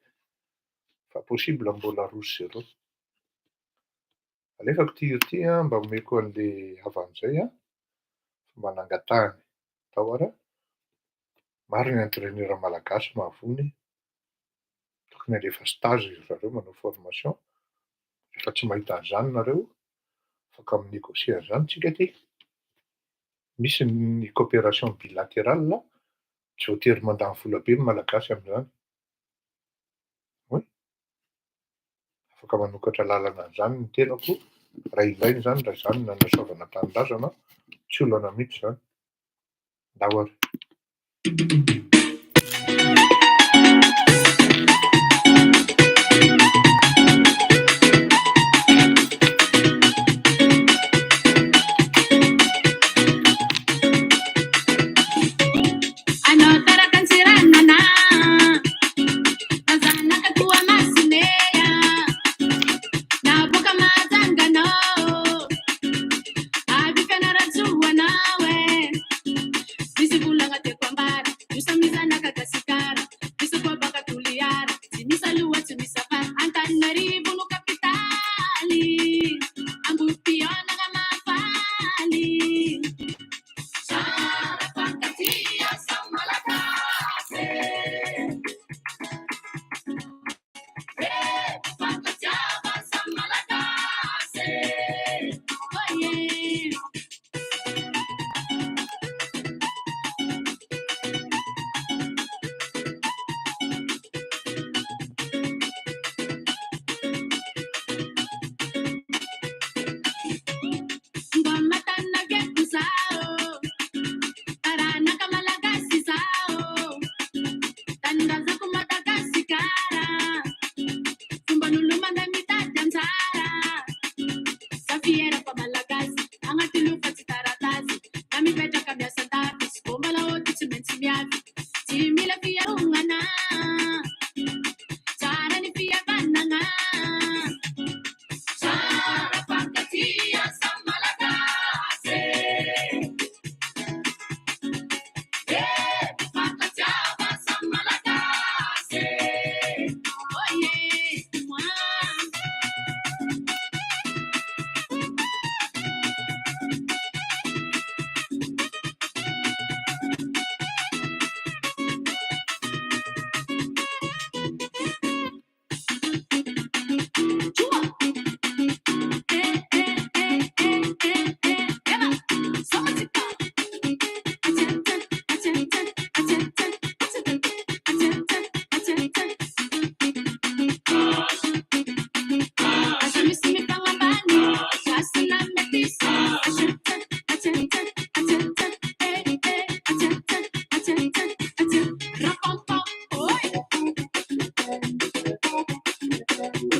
fa possible mbola 2-0. Alefako ty hira ty an, mba omeko an'le havan'izay an, fomba nangatahany tao ary. Maro ny entraîneur malagasy mahavony, tokony alefa stage ry zareo manao formation, rehefa tsy mahita an'izany nareo, afaka mi-négocier an'izany tsika aty. Misy ny coopération bilatérale, tsy voatery mandany vola be ny malagasy am'izany. Oui. Afaka manokatra lalana an'izany ny tenako, raha ilaina zany, raha izany no nanasoavana tanindrazana, tsy olana mihitsy zany. Ndao ary. Anao taraka Antsiranana, Zanaka Toamasina, naboaka Mahajanga anao, avy Fianarantsoa anao e. Misy volagna tiako ambara, io samy zanaka Gasikara, misy koa baka Toliara, tsy misy aloha tsy misy afara, Antananarivo no kapitaly, Ambohipihaonana mahafaly. Tsara fankatia samy malagasy, fankatiava samy malagasy. Oh yeah. Ngoma tanageko zao, taranaka malagasy zao, tanindrazako Madagasikara, fomban'olo mandeha mitady anjara, za fiera fa malagasy, agnaty loha fa tsy taratasy, na mipetraka miasa andafy, sy vao mbola ôty tsy maintsy miavy, tsy mila fiarognana, tsara ny fihavanana. Tsara fankatia samy malagasy, fankatiava samy malagasy. Oh yeah, moi. Chua. Eh, eh, eh, eh, eh, eh, eva. Somatika. Acha, acha, acha, acha, acha, acha, acha, acha. Acha misy mifagnambany, hasina metisy. Acha, acha, acha, acha, eh, eh, acha, acha, acha, acha. Rapampam, oi.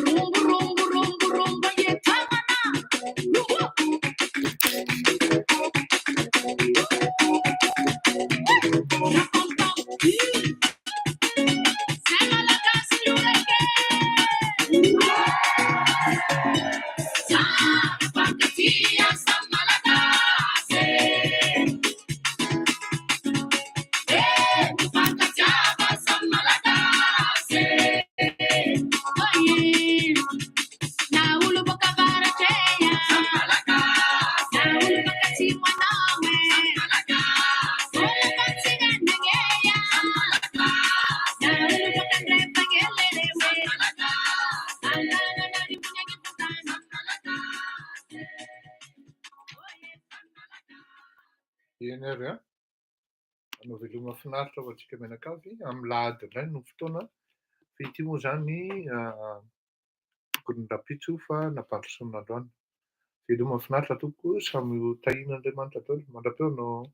Rombo, rombo, rombo, rombo, ye tamana. Rombo, rapampam. Zay malagasy miorake. Tsara fankatia samy malagasy. Eh, mifankatiava samy malagasy. Oh yeah. Na olo boka avaratreya. Samy malagasy. Na olo baka atsimo anao e. Samy malagasy. Olo katsinanagneya. Samy malagasy. Na olo baka andrefagnelerewe. Samy malagasy. Antananarivo ny agnivon-tany. Samy malagasy. Oh yeah, samy malagasy. Eny ary an, hanao veloma finaritra ho antsika mianakavy, amin'ny lahady indray no fotoana, fa ity moa zany tokony rahampitso fa nampandrosoana androany. Veloma finaritra tompoko, samy ho tahian'Andriamanitra daholo, mandra-peo anao.